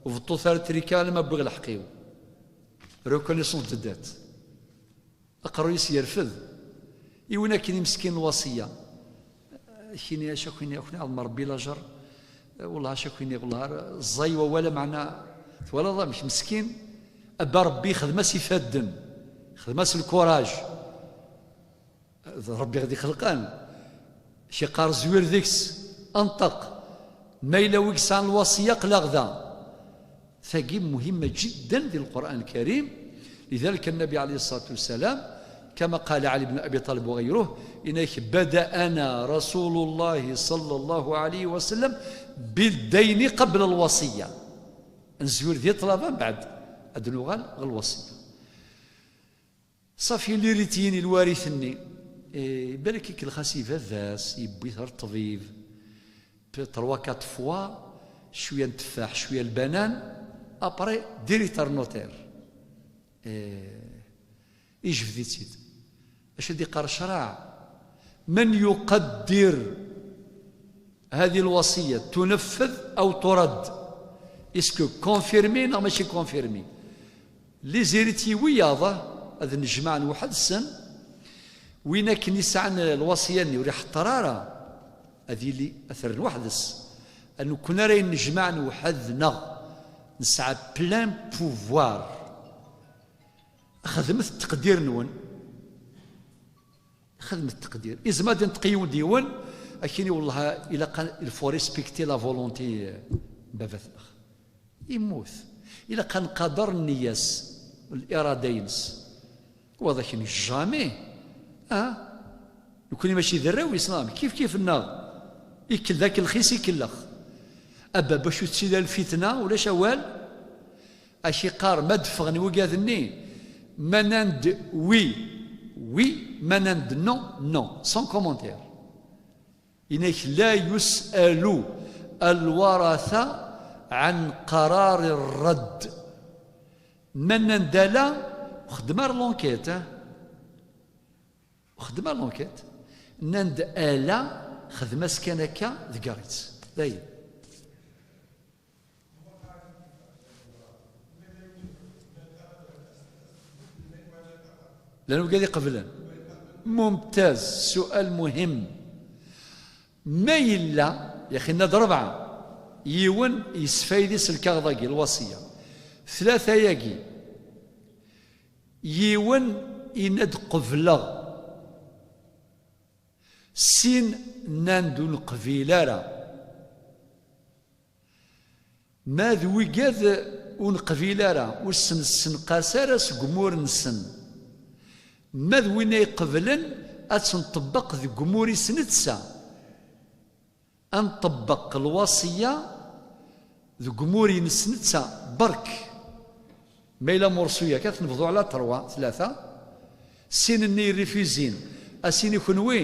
ur beṭṭut ara trika alamma wwiɣ lḥeqq-iw. Reconnaissance de dette. Aqerruy-is yerfed. I win akken i meskin lwaṣiyya. Kini acu akk-ini akk-ini ɛḍem Ṛebbi lajer. Wellah acu akk-ini, wellah ar-, ẓẓay wawal, meɛna twalaḍ amek meskin. Abba Ṛebbi ixdem-as ifadden, ixdem-as lkuraj. D Ṛebbi i ɣ-d-ixelqen. Kiqqar zwir deg-s, anṭeq. Ma yella wi yesɛan lwaṣiyya, aql-aɣ da. Tagi muhimma jiddan di Lqur'an Lkarim. Lidalik Nnabi ɛalayhi ṣṣalatu wassalam, kama qala Ɛli bnu Abi Ṭalib wa ɣayruh, yenna-ak, bada'ana Rasulullah ṣalla Llahu ɛalayhi wa sallam biddayni qabla lwaṣiyya. Ad nezwir di ṭṭlaba, mbeɛd ad nuɣal ɣer lwaṣiyya. Ṣafi, li rityin i lwarit-nni, eh, balak ikellex-as i baba-s, yewwi-t ɣer ṭṭbib, pe-, trois, quatre fois, cwiya n tteffaḥ, cwiya n lbanan, après, direct ar notaire. Eh, ijbed-itt-id. Acu i d-iqqar ccṛeɛ? من يقدر هذه الوصية تنفذ أو ترد؟ Est-ce que confirmé neɣ mačči confirmé? Li zirit i wiyaḍ ad nejmaɛen weḥd-sen, win akken isɛan lwaṣiyya-nni ur iḥeṭṭer ara, ad yili ad t-rren weḥd-s. Nekkni ara yennejmaɛen weḥd-neɣ, nesɛa plein pouvoir. Xedmet ttqdir-nwen. Xedmet ttqdir. Izmer ad inṭeq yiwen d yiwen, akini, wellah, ilaq a, il faut respecter la volonté, euh, n baba-tneɣ. Yemmut. Ilaq ad nqader nniya-s, lirada-ines. Wa d akken jamais. Ah, nekkni mačči d arraw-is, neɣ kif kif nneɣ. Ikel d akelxis, ikellex. A baba, acu tettili lfitna, ulac awal. Ak-iqqar ma d-ffɣen wigad-nni, ma nnan-d oui, oui, ma nnan-d non, non, sans commentaire. Inek la yus'alu alwaratha an qarari rradd. Ma nnan-d ala, xdem ar l'enquête, ah. Xdem ar l'enquête. Nnan-d ala, xdem-as kan akka, ḍegger-itt. Dayen. Llan wigad iqeblen. Mumtaz, sual muhim. Ma yella, yaxi nna-d rebɛa, yiwen yesfaydi s lkaɣeḍ-agi, lwaṣiyya. Tlata-yagi, yiwen yenna-d qebleɣ. Sin nnan-d ur neqbil ara. Ma d wigad ur neqbil ara, ur sen-nessenqas ara seg umur-nsen. Ma d winna iqeblen, ad tt-nṭebbeq deg umur-is netta. Ad nṭebbeq lwaṣiyya deg umur-ines netta, berk. Ma yella mursu-ya, ad t-nebḍu ɛla terwa, tlata. Sin-nni irrifuzin, a sin-i kenwi,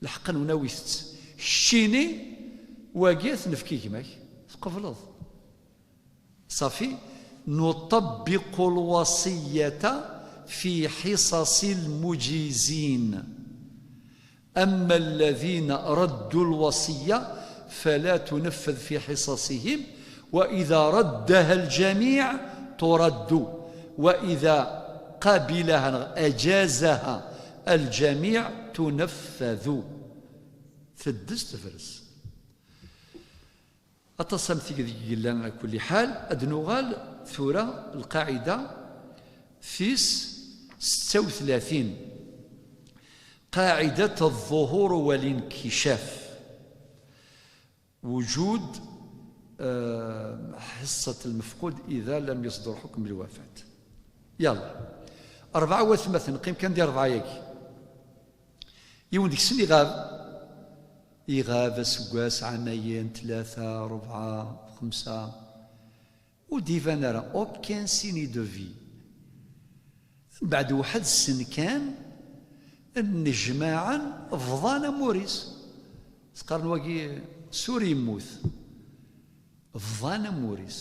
lḥeqq-nwen awit-tt. Keččini, wagi ad t-nefk i gma-k, tqebleḍ. Ṣafi, نطبق الوصية في حصص المجيزين. أما الذين ردوا الوصية فلا تنفذ في حصصهم، وإذا ردها الجميع ترد، وإذا قبلها، أجازها الجميع تنفذ. Teddez tefres. Aṭas am tigdi yellan, a kulli ḥal. Ad nuɣal tura lqaɛida tis setta u tlatin. قاعدة الظهور والاnkicaf. وجود, آه، حصة المفقود إذا لم يصدر حكم بالوفاة. Yalla. Rebɛa watmaten, qqim kan di rebɛa-yagi. Yiwen deg-sen iɣab. Iɣab aseggas, ɛamayen, tlata, rebɛa, xemsa. Ur d-iban ara aucun signe de vie. Mbeɛd weḥd-sen kan, nnejmaɛen, bḍan amur-is. Sqaren wagi, Ur yemmut. Bḍan amur-is.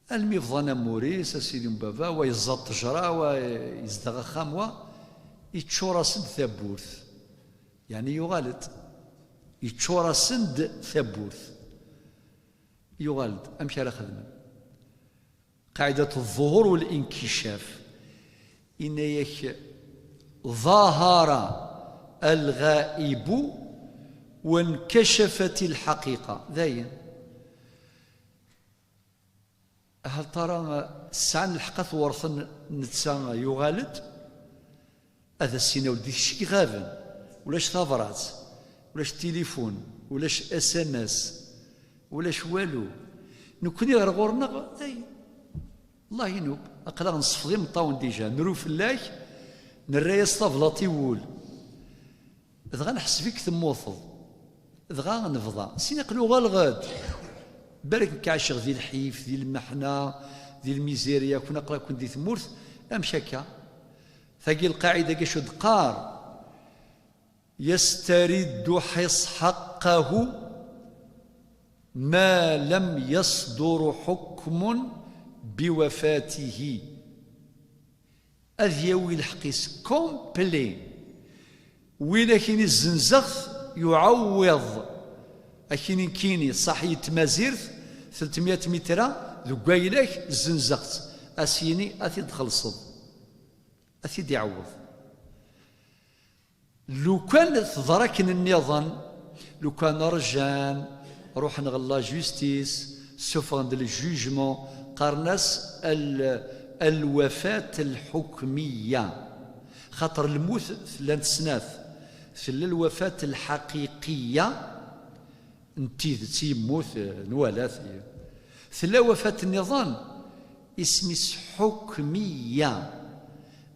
Almi bḍan amur-is, a sidi n baba, wa yeẓẓa ṭṭejra, wa yezdeɣ axxam, wa yeččur-asen-d tawwurt. Yeɛni yuɣal-d. Yeččur-asen-d tawwurt. Yuɣal-d. Amek ara xedmen? Qaɛidat ḍuhur wal inkicaf. Inna-yak: ظهر الغائب وانكشفت الحقيقة. Dayen. Hal tara sɛan lḥeqq ad t-werten netta yuɣal-d? Ad as-yini ur d-ikcik ɣaben. Ulac tabrat, ulac tilifun, ulac S M S, ulac walu. Nekkni ɣer ɣur-neɣ, dayen. Allah inub. Aql-aɣ nessefḍ imeṭṭawen dija, nru fell-ak, nerra-yas tablaṭ i wul. Dɣa neḥseb-ik temmuteḍ. Dɣa nebḍa. Sin aql uɣaleɣ-d. Balak nekk ɛiceɣ di lḥif, di lmeḥna, di lmizirya, kun aql-aken di tmurt. Amek akka? Tagi lqaɛida-agi acu d-qqar? يسترد حص حقه ما لم يصدر حكم بوفاته. Ad yawi lḥeqq-is complet. Win akini zzenzeɣ-t, yuɛewwiḍ. Akini nekkini, ṣaḥi n tmazirt, tlettmya mitra, deg waylak, zzenzeɣ-tt. Ad s-yini, ad t-id-txellṣeḍ. Ad t-id-iɛewweḍ. Lukan teḍra akken nniḍen, lukan rjan, ruḥen ɣer la justice, ssufɣen-d le jugement, qqaren-as al-, الوفاة الحكمية. Xaṭer lmut llant snat. Tella الوفاة الحقيقية, n tidet, yemmut, eh, nwala-t. Tella الوفاة nniḍen, isem-is حكمية.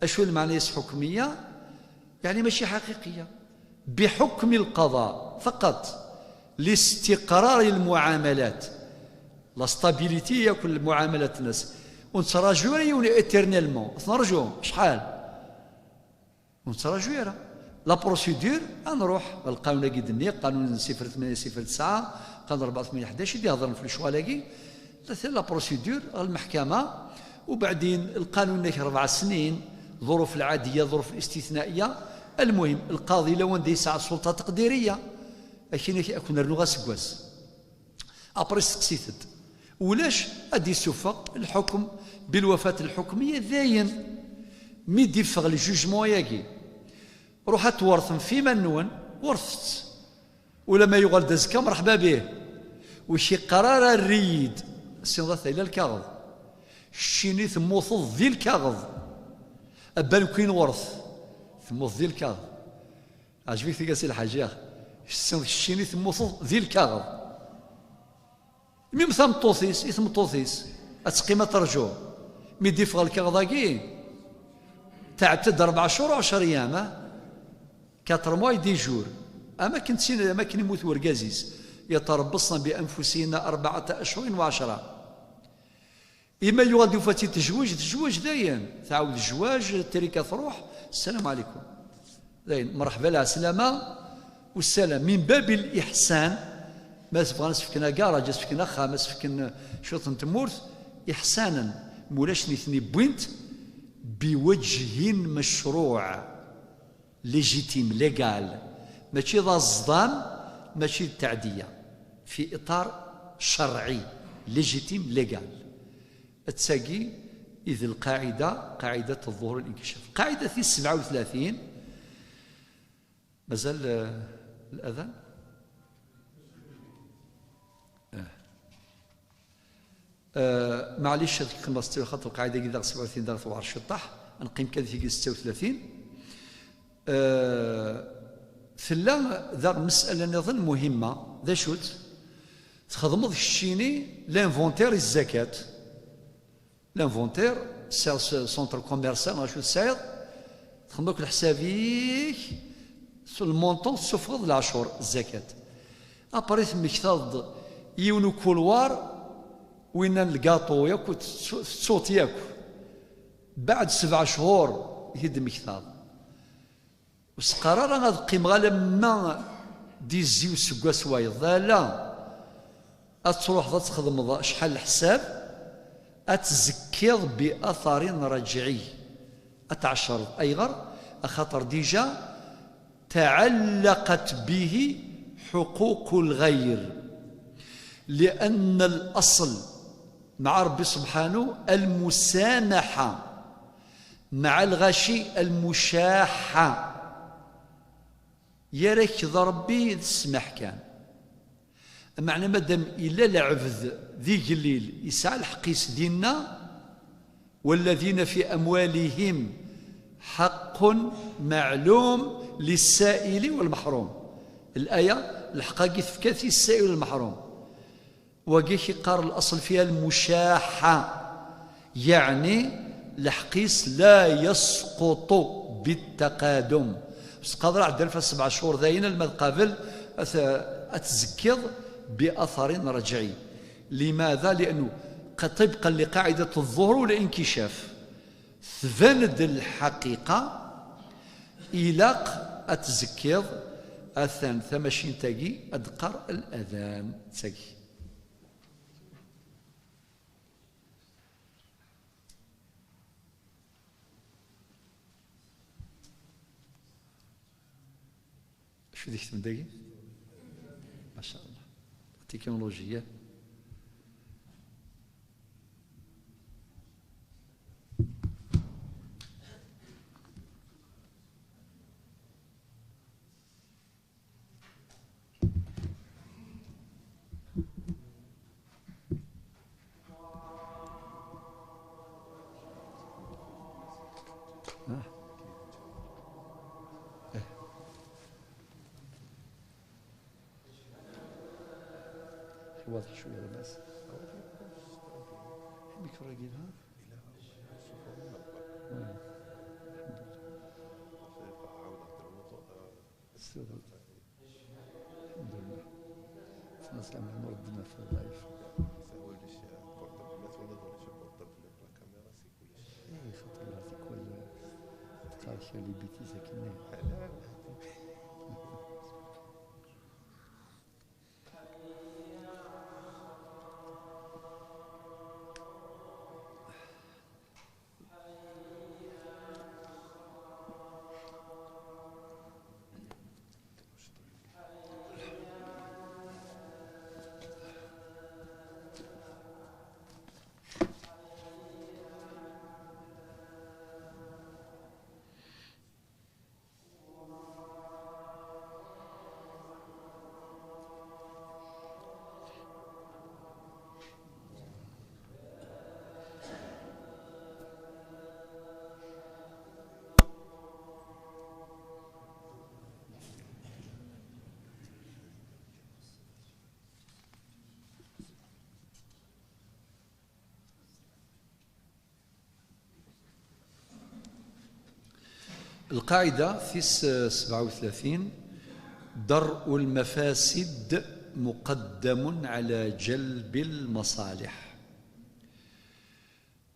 Acu lmeɛna-is حكمية? Yeɛni mačči حقيقية. بحكم القضاء فقط. لاستقرار المعاملات. La stabilité yakk lmuɛamalat-nnes. Ur nettraǧu ara yiwen éternellement. Ad t-nerǧu. Acḥal? Ur nettraǧu ara. La procédure, ad nruḥ ɣer lqanun-agi d-nni, qanun n sifr tmanya sifr tesɛa, qanun rebɛa tmanya ḥdac, i d-ihedren f lecɣal-agi. La, la procédure ɣer lmeḥkama, ubeɛdin lqanun-nnek rebɛa snin, ḍuruf lɛadiya, ḍuruf listitnaiya. Almuhim, lqaḍi lawan da yesɛa ssulṭa taqdiriya. Akin ad ken-rnuɣ aseggas. Après, steqsit-d. Ulac, ad d-isuffeɣ lḥukm, bilwafat lḥukmiya, dayen. Mi d-iffeɣ le jugement-agi, ruḥ ad twertem f iman-nwen, wertet-tt. Ulamma yuɣal-d azekka, mreḥba bih. Ur k-iqqar ara err-iyi-d. Sineḍ a tayla lkaɣeḍ. Keččini temmuteḍ di lkaɣeḍ. Abban kwin ɣur-t. Temmuteḍ di lkaɣeḍ. Ɛjeb-ik tga si lḥaǧi, ax. Tessineḍ keččini temmuteḍ di lkaɣeḍ. Mim tameṭṭut-is, i tmeṭṭut-is, ad teqqim ad terǧu. Mi d-iffeɣ lkaɣeḍ-agi, tɛedda-d rebɛa cur u ɛecra yyam, ah? Quatre mois et dix jours. Am akken ttin, am akken immut urgaz-is. يتربصن بأنفسهن أربعة أشهر وعشرة. Ima yuɣal d-yufa-tt-id tejwej, tejwej dayen. Tɛawed jwaj, trika truḥ, السلام عليكم. Dayen, mreḥba lɛeslama, ussalam. Min babil iḥsan, ma s-bɣan ad s-fken agaṛaj, ad s-fken axxam, ad s-fken cwiṭ n tmurt, iḥsanen, mulac nitni wwin-t, biwejhin mecruɛ. Légitime, légal. Mačči d aẓḍam, mačči d teɛdiya. Fi iṭar cerɛi, légitime, légal. D tagi i d lqaɛida, qaɛidat ḍuhur l-inkicaf. Lqaɛida tis sebɛa u tlatin, mazal, eh, ladan? Eh. Eh, maɛlic, ad kem-ttwaliɣ xaṭer lqaɛida-agi daɣ sebɛa u tlatin daɣ tewɛer ciṭṭaḥ, ad neqqim kan deg tis setta u tlatin. Eh, tella daɣ mesala nniḍen muhimma, d acu-tt? Txedmeḍ keččini l'inventaire i zzakat. L'inventaire, tesɛiḍ s-, centre commercial, neɣ acu tesɛiḍ, txedmeḍ akk leḥsab-ik, s le montant tessufɣeḍ leɛcur, zzakat. Après temmektaḍ-d yiwen ukulwar, winna n lgaṭu yakk, tettu-, tettuḍ yakk. Baɛd sebɛa cchur i t-id-temmektaḍ. Ur s-qqar ara ad qqimeɣ alamma d izzi useggas wayeḍ, ala. Ad truḥeḍ ad txedmeḍ acḥal leḥsab, ad tzekkiḍ bi atharin raj'i. Ad tɛecreḍ. Ayɣer? Axaṭer déjà تعلقت به حقوق الغير، لأن الأصل مع ربي سبحانه المسامحة، مع الغاشي المشاحة. Yerra-k d Ṛebbi d ssmaḥ kan. Meɛna madam illa lɛebd d igellil, yesɛa lḥeqq-is dinna, والذين في أموالهم حق معلوم للسائل والمحروم. Laya, lḥeqq-agi tefka-t i ssa'il wal meḥrum. Wagi k-iqqar laṣel fiha lmucaḥa, yeɛni lḥeqq-is la yesquṭu bittaqadum. Bes qader ɛeddan f sebɛa cchur dayen alma d qabel ad t-, ad tzekkiḍ bi atharin raj'i. Limada? Lianu qa-, tibqa liqaɛidat ḍḍuhur ula inkicaf. Tban-d lḥaqiqa, ilaq ad tzekkiḍ. Atan tamacint-agi ad d-qqar al-adan. Tagi. Acu d-iktem dagi? Maca Allah. Tikinolojiya. واضح شوية لاباس. الميكرو يقيلها؟ السلام. الحمد لله. خلاص، كان عمر الدنيا في الضعيف. هو اللي شي بورطابل، ما تولى ولا شي بورطابل، لا كاميرا، سي كلشي. إيه، خاطر هذيك ولا تقارش لي بيتيز كنا. القاعدة tis سبعة وثلاثين: درء المفاسد مقدم على جلب المصالح.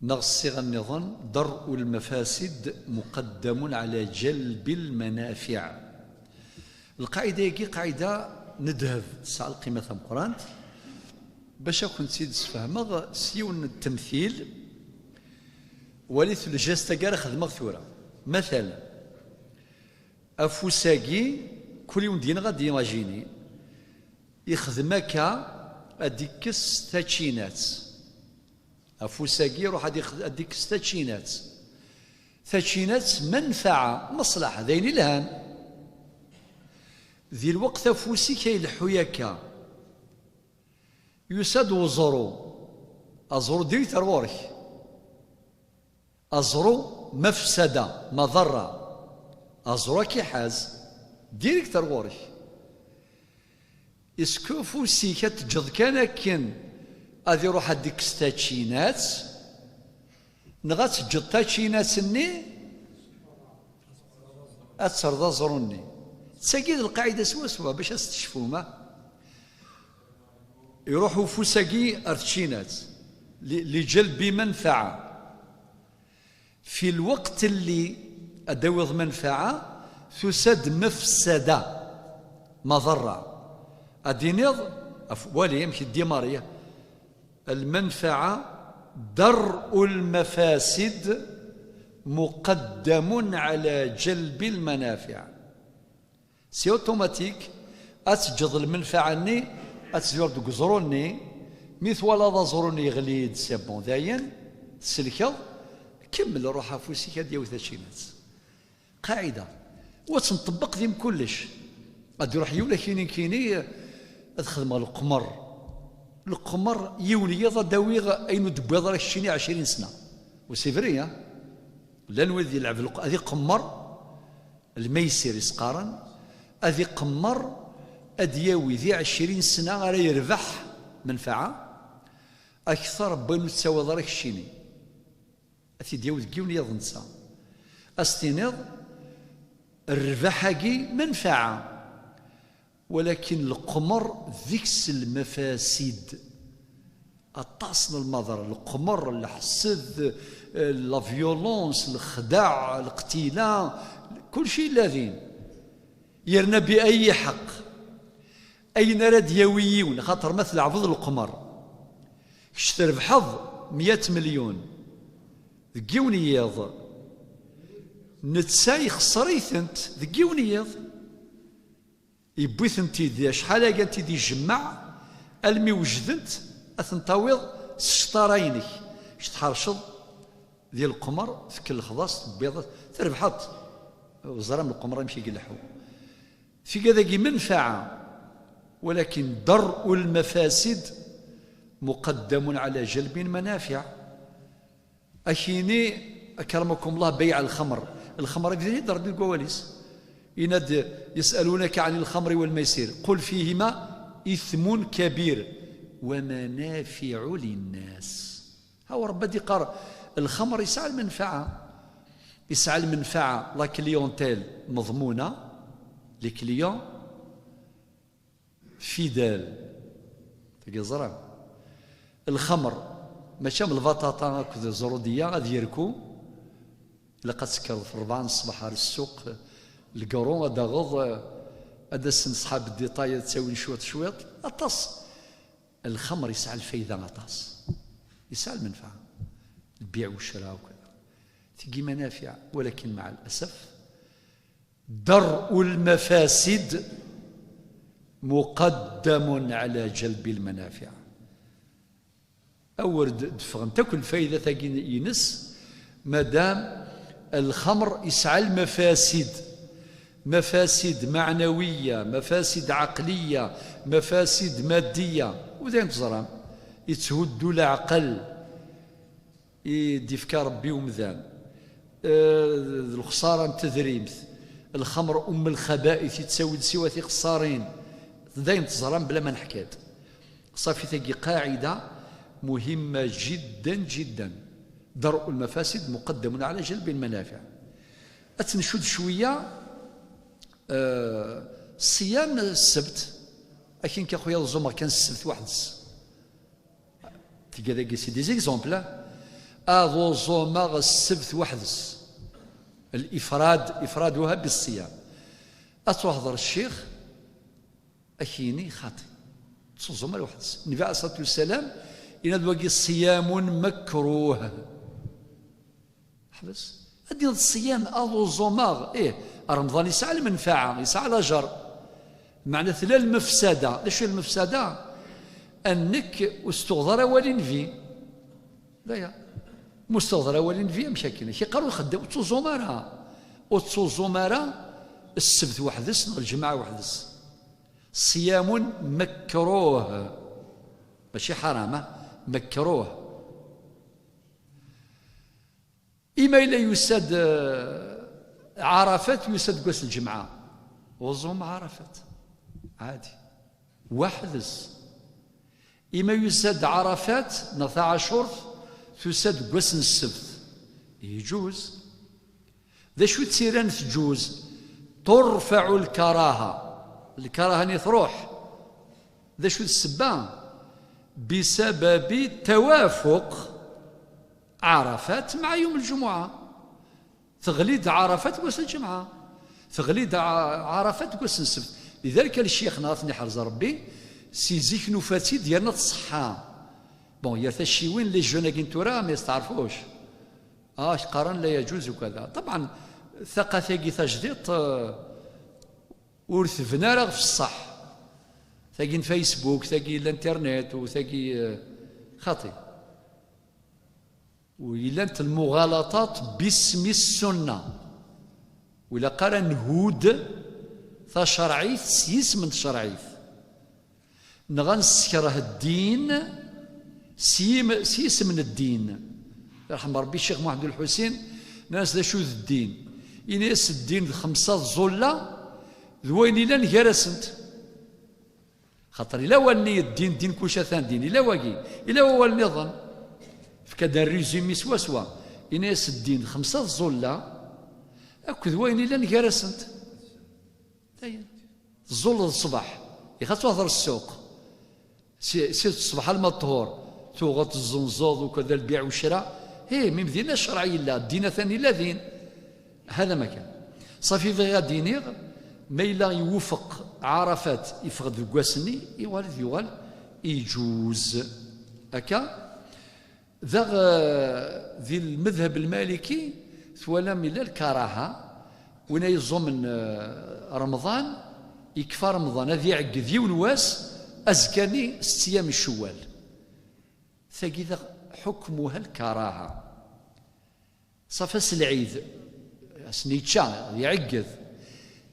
Neɣ ṣṣiɣa nniḍen: درء المفاسد مقدم على جلب المنافع. Lqaɛida-agi qaɛida n ddheb, tesɛa lqima tameqqrant. Bac ad kent-tt-id-sfehmeɣ s yiwen n temtil, walit lǧast-agi ara xedmeɣ tura. Matalan, afus-agi, kul yiwen deg-neɣ ad d-imajini, ixdem akka, ad d-ikkes tačinat. Afus-agi iruḥ ad ix-, ad d-ikkes tačinat. Tačinat, manfaɛa, maṣlaḥa, d ayen ilhan. Di lweqt afus-ik ay leḥḥu akka, yusa-d uẓru. Aẓru direct ar ɣur-k. Aẓru, mafsada, maḍerra. Aẓru ad k-iḥaz, direct ar ɣur-k. Est-ce que afus-ik ad teǧǧeḍ kan akken ad iruḥ ad d-ikkes tačinat, neɣ ad teǧǧeḍ tačinat-nni ad terreḍ aẓru-nni? D tagi d lqaɛida swaswa bac ad s-tecfum, ah? Iruḥ ufus-agi ar tčinat, li, li jalbi manfaɛa. Fi lweqt lli ad d-tawiḍ manfaɛa, tusa-d mafsada. Maḍerra. Ad d-tiniḍ, af-, wali amek i d-imar, ya. Lmanfaɛa, dar'u lmafasid muqaddamun ɛala jalbi lmanafiɛ. C'est automatique, ad teǧǧeḍ lmenfaɛa-nni, ad tezwireḍ deg uẓru-nni, mi twalaḍ aẓru-nni yeɣli-d, c'est bon, dayen, tselkeḍ, kemmel, ruḥ afus-ik ad yawi tacinat. Qaɛida. U ad tt-nṭebbeq di mkullec. Ad iruḥ yiwen akini kini, ad xedmeɣ leqmer. Leqmer, yiwen yiḍ ad d-awiɣ ayen ur d-wwiḍ ara keččini ɛecrin sna. U c'est vrai, hein? Llan wid yelɛeb leq-, ad iqemmer, lmaysir i s-qqaren, ad iqemmer, ad yawi di ɛecrin sna ara yerbeḥ menfaɛa, akter n wayen ur tettawiḍ ara keččini. Ad t-id-yawi deg yiwen yiḍ netta. Ad s-tiniḍ, rrbeḥ-agi menfaɛa, walakin leqmer deg-s lmafasid. Aṭas n lmaḍer, leqmer, leḥsed, eh, la violence, lexdaɛ, leqtila, kulci yella din. Yerna bi ayi ḥeqq? Ayen ara d-yawi yiwen, xaṭer ma tleɛbeḍ leqmer, kečč trebḥeḍ meyya melyun deg yiwen yiḍ, netta ixesser-itent deg yiwen yiḍ. Yewwi-tent-id acḥal-agi ad tent-id-ijemmeɛ, almi wejdent ad tent-tawiḍ s cṭara-inek. Kečč tḥerceḍ di leqmer, tkellxeḍ-as, tewwiḍ, trebḥeḍ. Ẓram leqmer amek i ileḥḥu. Tga dagi menfaɛa, walakin dar'u lmafasid muqaddamun ɛala jalbi lmanafiɛ. Akini, akramakum Allah, bayɛ lxemr. Lxemr, ad d-yini Rebbi deg wawal-is. Yenna-d, يسألونك عن الخمر والميسر قل فيهما إثم كبير ومنافع للناس. Ha-w Rebbi ad d-iqqar, lxemr yesɛa lmenfaɛa. Yesɛa lmenfaɛa, la clientèle meḍmuna, les clients fidèles. Tagi ẓran. Lxemr, mačči am lbaṭaṭa akked ẓrudiya ad yerku. Ilaq ad tekkreḍ f rebɛa n ṣṣbeḥ ar ssuq, lgaru ad d-taɣeḍ, ad d-asen ṣṣḥab dditay ad ttawin cwiṭ cwiṭ. Aṭas. Lxemr yesɛa lfayda aṭas. Yesɛa lmenfaɛa. Lbiɛ u ccra u kada. Tigi manafiɛ, walakin maɛa lasaf, dar'u lmafasid muqaddamun ɛala jalbi lmanafiɛ. Awer d-, d-ffɣent akk lfaydat-agi ines, madam lxemr yesɛa lmafasid, mafasid maɛnawiya, mafasid ɛaqliya, mafasid maddiya, u d ayen teẓram, yetthuddu leɛqel i d-ifka Rebbi i umdan. Eh, d lexṣara n tedrimt. Lxemr umm lxaba'it, yettawi-d siwa tixeṣṣarin. D ayen teẓram bla ma neḥka-d. Ṣafi, tagi qaɛida muhimma jiddan, jiddan. Dar'u lmafasid muqaddamun ɛala jalbi lmanafiɛ. Ad tt-ncudd cwiya, eh, ṣṣiyam ssebt, akin ka xuya ẓumeɣ kan ssebt weḥd-s. Tga dagi, c'est des exemples, ah. Ad uẓumeɣ ssebt weḥd-s. Lifrad, ifraduha biṣṣiyam. Ad truḥeḍ ɣer ccix, ad k-yini xaṭi. Ur ttuẓum ara weḥd-s. Nnbi ɛalayhi ṣṣalatu wassalam, yenna-d wagi ṣṣiyamun makruh. Ḥbes. Ad d-tiniḍ ṣṣiyam, ad uẓumeɣ. Ih, Remḍan yesɛa lmenfaɛa, yesɛa lajer. Meɛna tella lmefsada. D acu i lmefsada? Anek ur s-tuɣeḍ ara awal i Nnbi. D aya. Ma ur s-tuɣeḍ ara awal i Nnbi, amek akken? Ak-iqqar ur xeddem, ur ttuẓum ara. Ur ttuẓum ara ssebt weḥd-s neɣ lǧemɛa weḥd-s. Ṣṣiyamun makruh. Mačči ḥaram, ah? Makruh. Ima yella yusa-d, eh, Ɛarafat, yusa-d deg wass n lǧemɛa. Uẓum Ɛarafat. Ɛadi. Weḥd-s. Ima yusa-d Ɛarafat, neɣ Taɛacurt, tusa-d deg wass n ssebt. Yeǧuz. D acu i tt-iran teǧuz? Turfaɛu lkaraha. Lkaraha-nni truḥ. D acu d ssebba? Bisababi tawafuq Ɛarafat meɛa yum lǧumuɛa. Teɣli-d Ɛarafat deg wass n lǧemɛa. Teɣli-d Ɛ-, Ɛarafat deg wass n ssebt. Lidalik a ccix-nneɣ ad ten-iḥrez Rebbi, si zik nufa-tt-id yerna tṣeḥḥa. Bon, yer tacciwin, les jeunes-agi n tura, ma yesteɛrfux. Ah, qqaren la yaǧuz ukada. Ṭabɛen, taqat-agi tajdiṭ, eh, ur tebni ara ɣef ṣṣeḥ. Tagi n Facebook, tagi n l'internet, u tagi, eh, xaṭi. U llant lmuɣalaṭaṭ bismi ssunna. Ur ilaq ara nhud tacerɛit s yisem n tcerɛit. Neɣ ad nessekreh ddin s yim-, s yisem n ddin. Yerḥem Rebbi Ccix Muḥend Ulḥusin, nnan-as: "D acu d ddin?" Ini-as: "Ddin d xemsa tẓulla d wayen illan gar-asent." Xaṭer ila wallen-nni ddin, ddin kullec atan din, ila wagi, ila wawal nniḍen. Fka-d rrésumé swaswa. Ini-as ddin d xemsa tẓulla akked wayen illan gar-asent. Dayen. Tẓulleḍ ṣṣbeḥ, ixaṭ ad truḥeḍ ɣer ssuq. Si, si ṣṣbeḥ alma d ṭhur, tuɣeḍ tezzenzeḍ ukad lbiɛ u ccra. Hi, mi Medina ccreɛ yella, ddin atan illa din. Hada ma kan. Ṣafi bɣiɣ ad d-iniɣ, ma yella iwufeq Ɛarafat, iffeɣ-d deg wass-nni, iwal ad yuɣal iǧuz. Akka, daɣ, eh, di lmedheb lmaliki, twalam illa lkaraha, win ay iẓumen, eh, Remḍan, ikfa Remḍan, ad iɛegged yiwen wass, azekka-nni setta ayyam n Cewwal. Tagi daɣ ḥukmuha lkaraha. Ṣafi ass n lɛid, ass-nni yečča, iɛegged.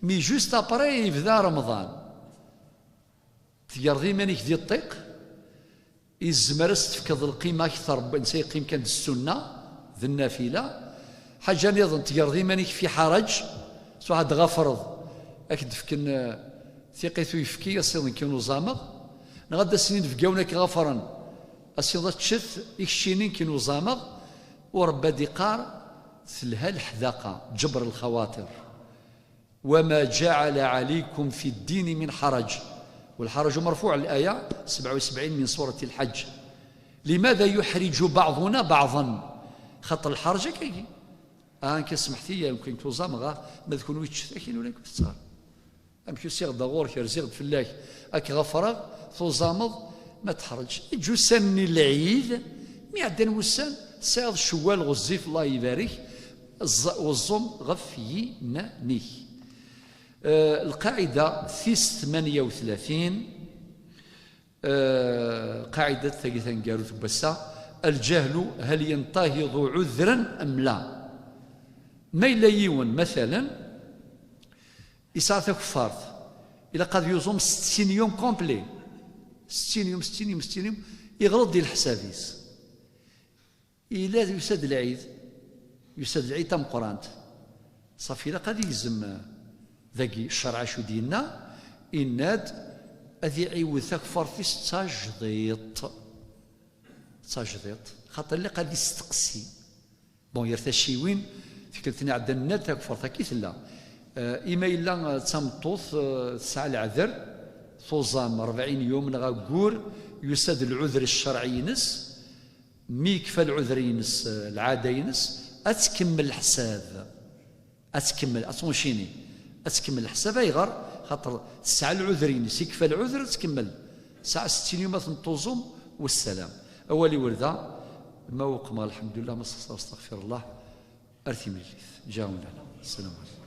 Mi juste après yebda Remḍan. Tgerḍ iman-ik di ṭṭiq, izmer ad s-tefkeḍ lqima akter, netta yeqqim kan d ssunna, d nnafila. Ḥaǧa nniḍen, tgerḍ iman-ik fi ḥaraǧ, s waḥed ɣafreḍ, ad k-d-fken, eh, tiqit uyefki, asiḍen kan uẓameɣ, neɣ ad d-asen inebgawen ad k-ɣafren, asiḍ ad teččet ikeččinin kan uẓameɣ, u Rebbi ad d-iqqar, telha leḥdaqa, ǧebr lxawaṭir. وما جعل عليكم في الدين من حرج. والحرج مرفوع، الآية سبعة وسبعين من سورة الحج. لماذا يحرج بعضنا بعضا؟ Xaṭer lḥerǧ akka-agi. Ah, nekk smeḥt-iyi, nekk tuẓameɣ, ah, ma d kunwi ččet, akin ula nekk tettɣar. Amek usiɣ-d ɣur-k, rziɣ-d fell-ak, ad k-ɣafreɣ, tuẓameḍ, ma teḥreǧ. Eǧǧ ussan-nni n lɛid, mi ɛeddan wussan, tesɛiḍ Cewwal ɣezzif, Allah ibarek, ẓ-, uẓum ɣef yiman-ik. Eh, lqaɛida tis tmanya u tlatin, eh, lqaɛida tagi taneggarut n wass-a, الجهل هل ينتهض عذرا أم لا؟ Ma yella yiwen, matalen, yesɛa takeffart, ilaq ad yuẓum settin yum complet. Settin yum, settin yum, settin yum, iɣleḍ di leḥsab-is. Ila yusa-d lɛid, yusa-d lɛid tameqqrant. Ṣafi ilaq ad yegzem, eh, dagi ccreɛ acu d-yenna, inna-d ad iɛiwed takeffart-is d tajdiṭ. D tajdiṭ, xaṭer ilaq ad isteqsi. Bon, yer tacciwin, tikkelt-nni iɛeddan nna takeffart akka i tella. Eh, ima yella, eh, d tameṭṭut, eh, tesɛa leɛder, tuẓam rebɛin yum neɣ aggur, yusa-d lɛuder ccerɛi-ines, mi yekfa lɛuder-ines, eh, lɛada-ines, ad tkemmel leḥsab. Ad tkemmel, ad tunchini. Ad tkemmel leḥsab, ayɣer? Xaṭer tesɛa lɛuder-ines, yekfa lɛuder, ad tkemmel. Tesɛa settin yum ad ten-tuẓum, wassalam. Awal-iw ar da, ma uqmeɣ, lḥemdullah, ma sxeṣreɣ, astaɣfirullah. Ar timlilit. Ǧaɛun lana. Sslam ɛlikum.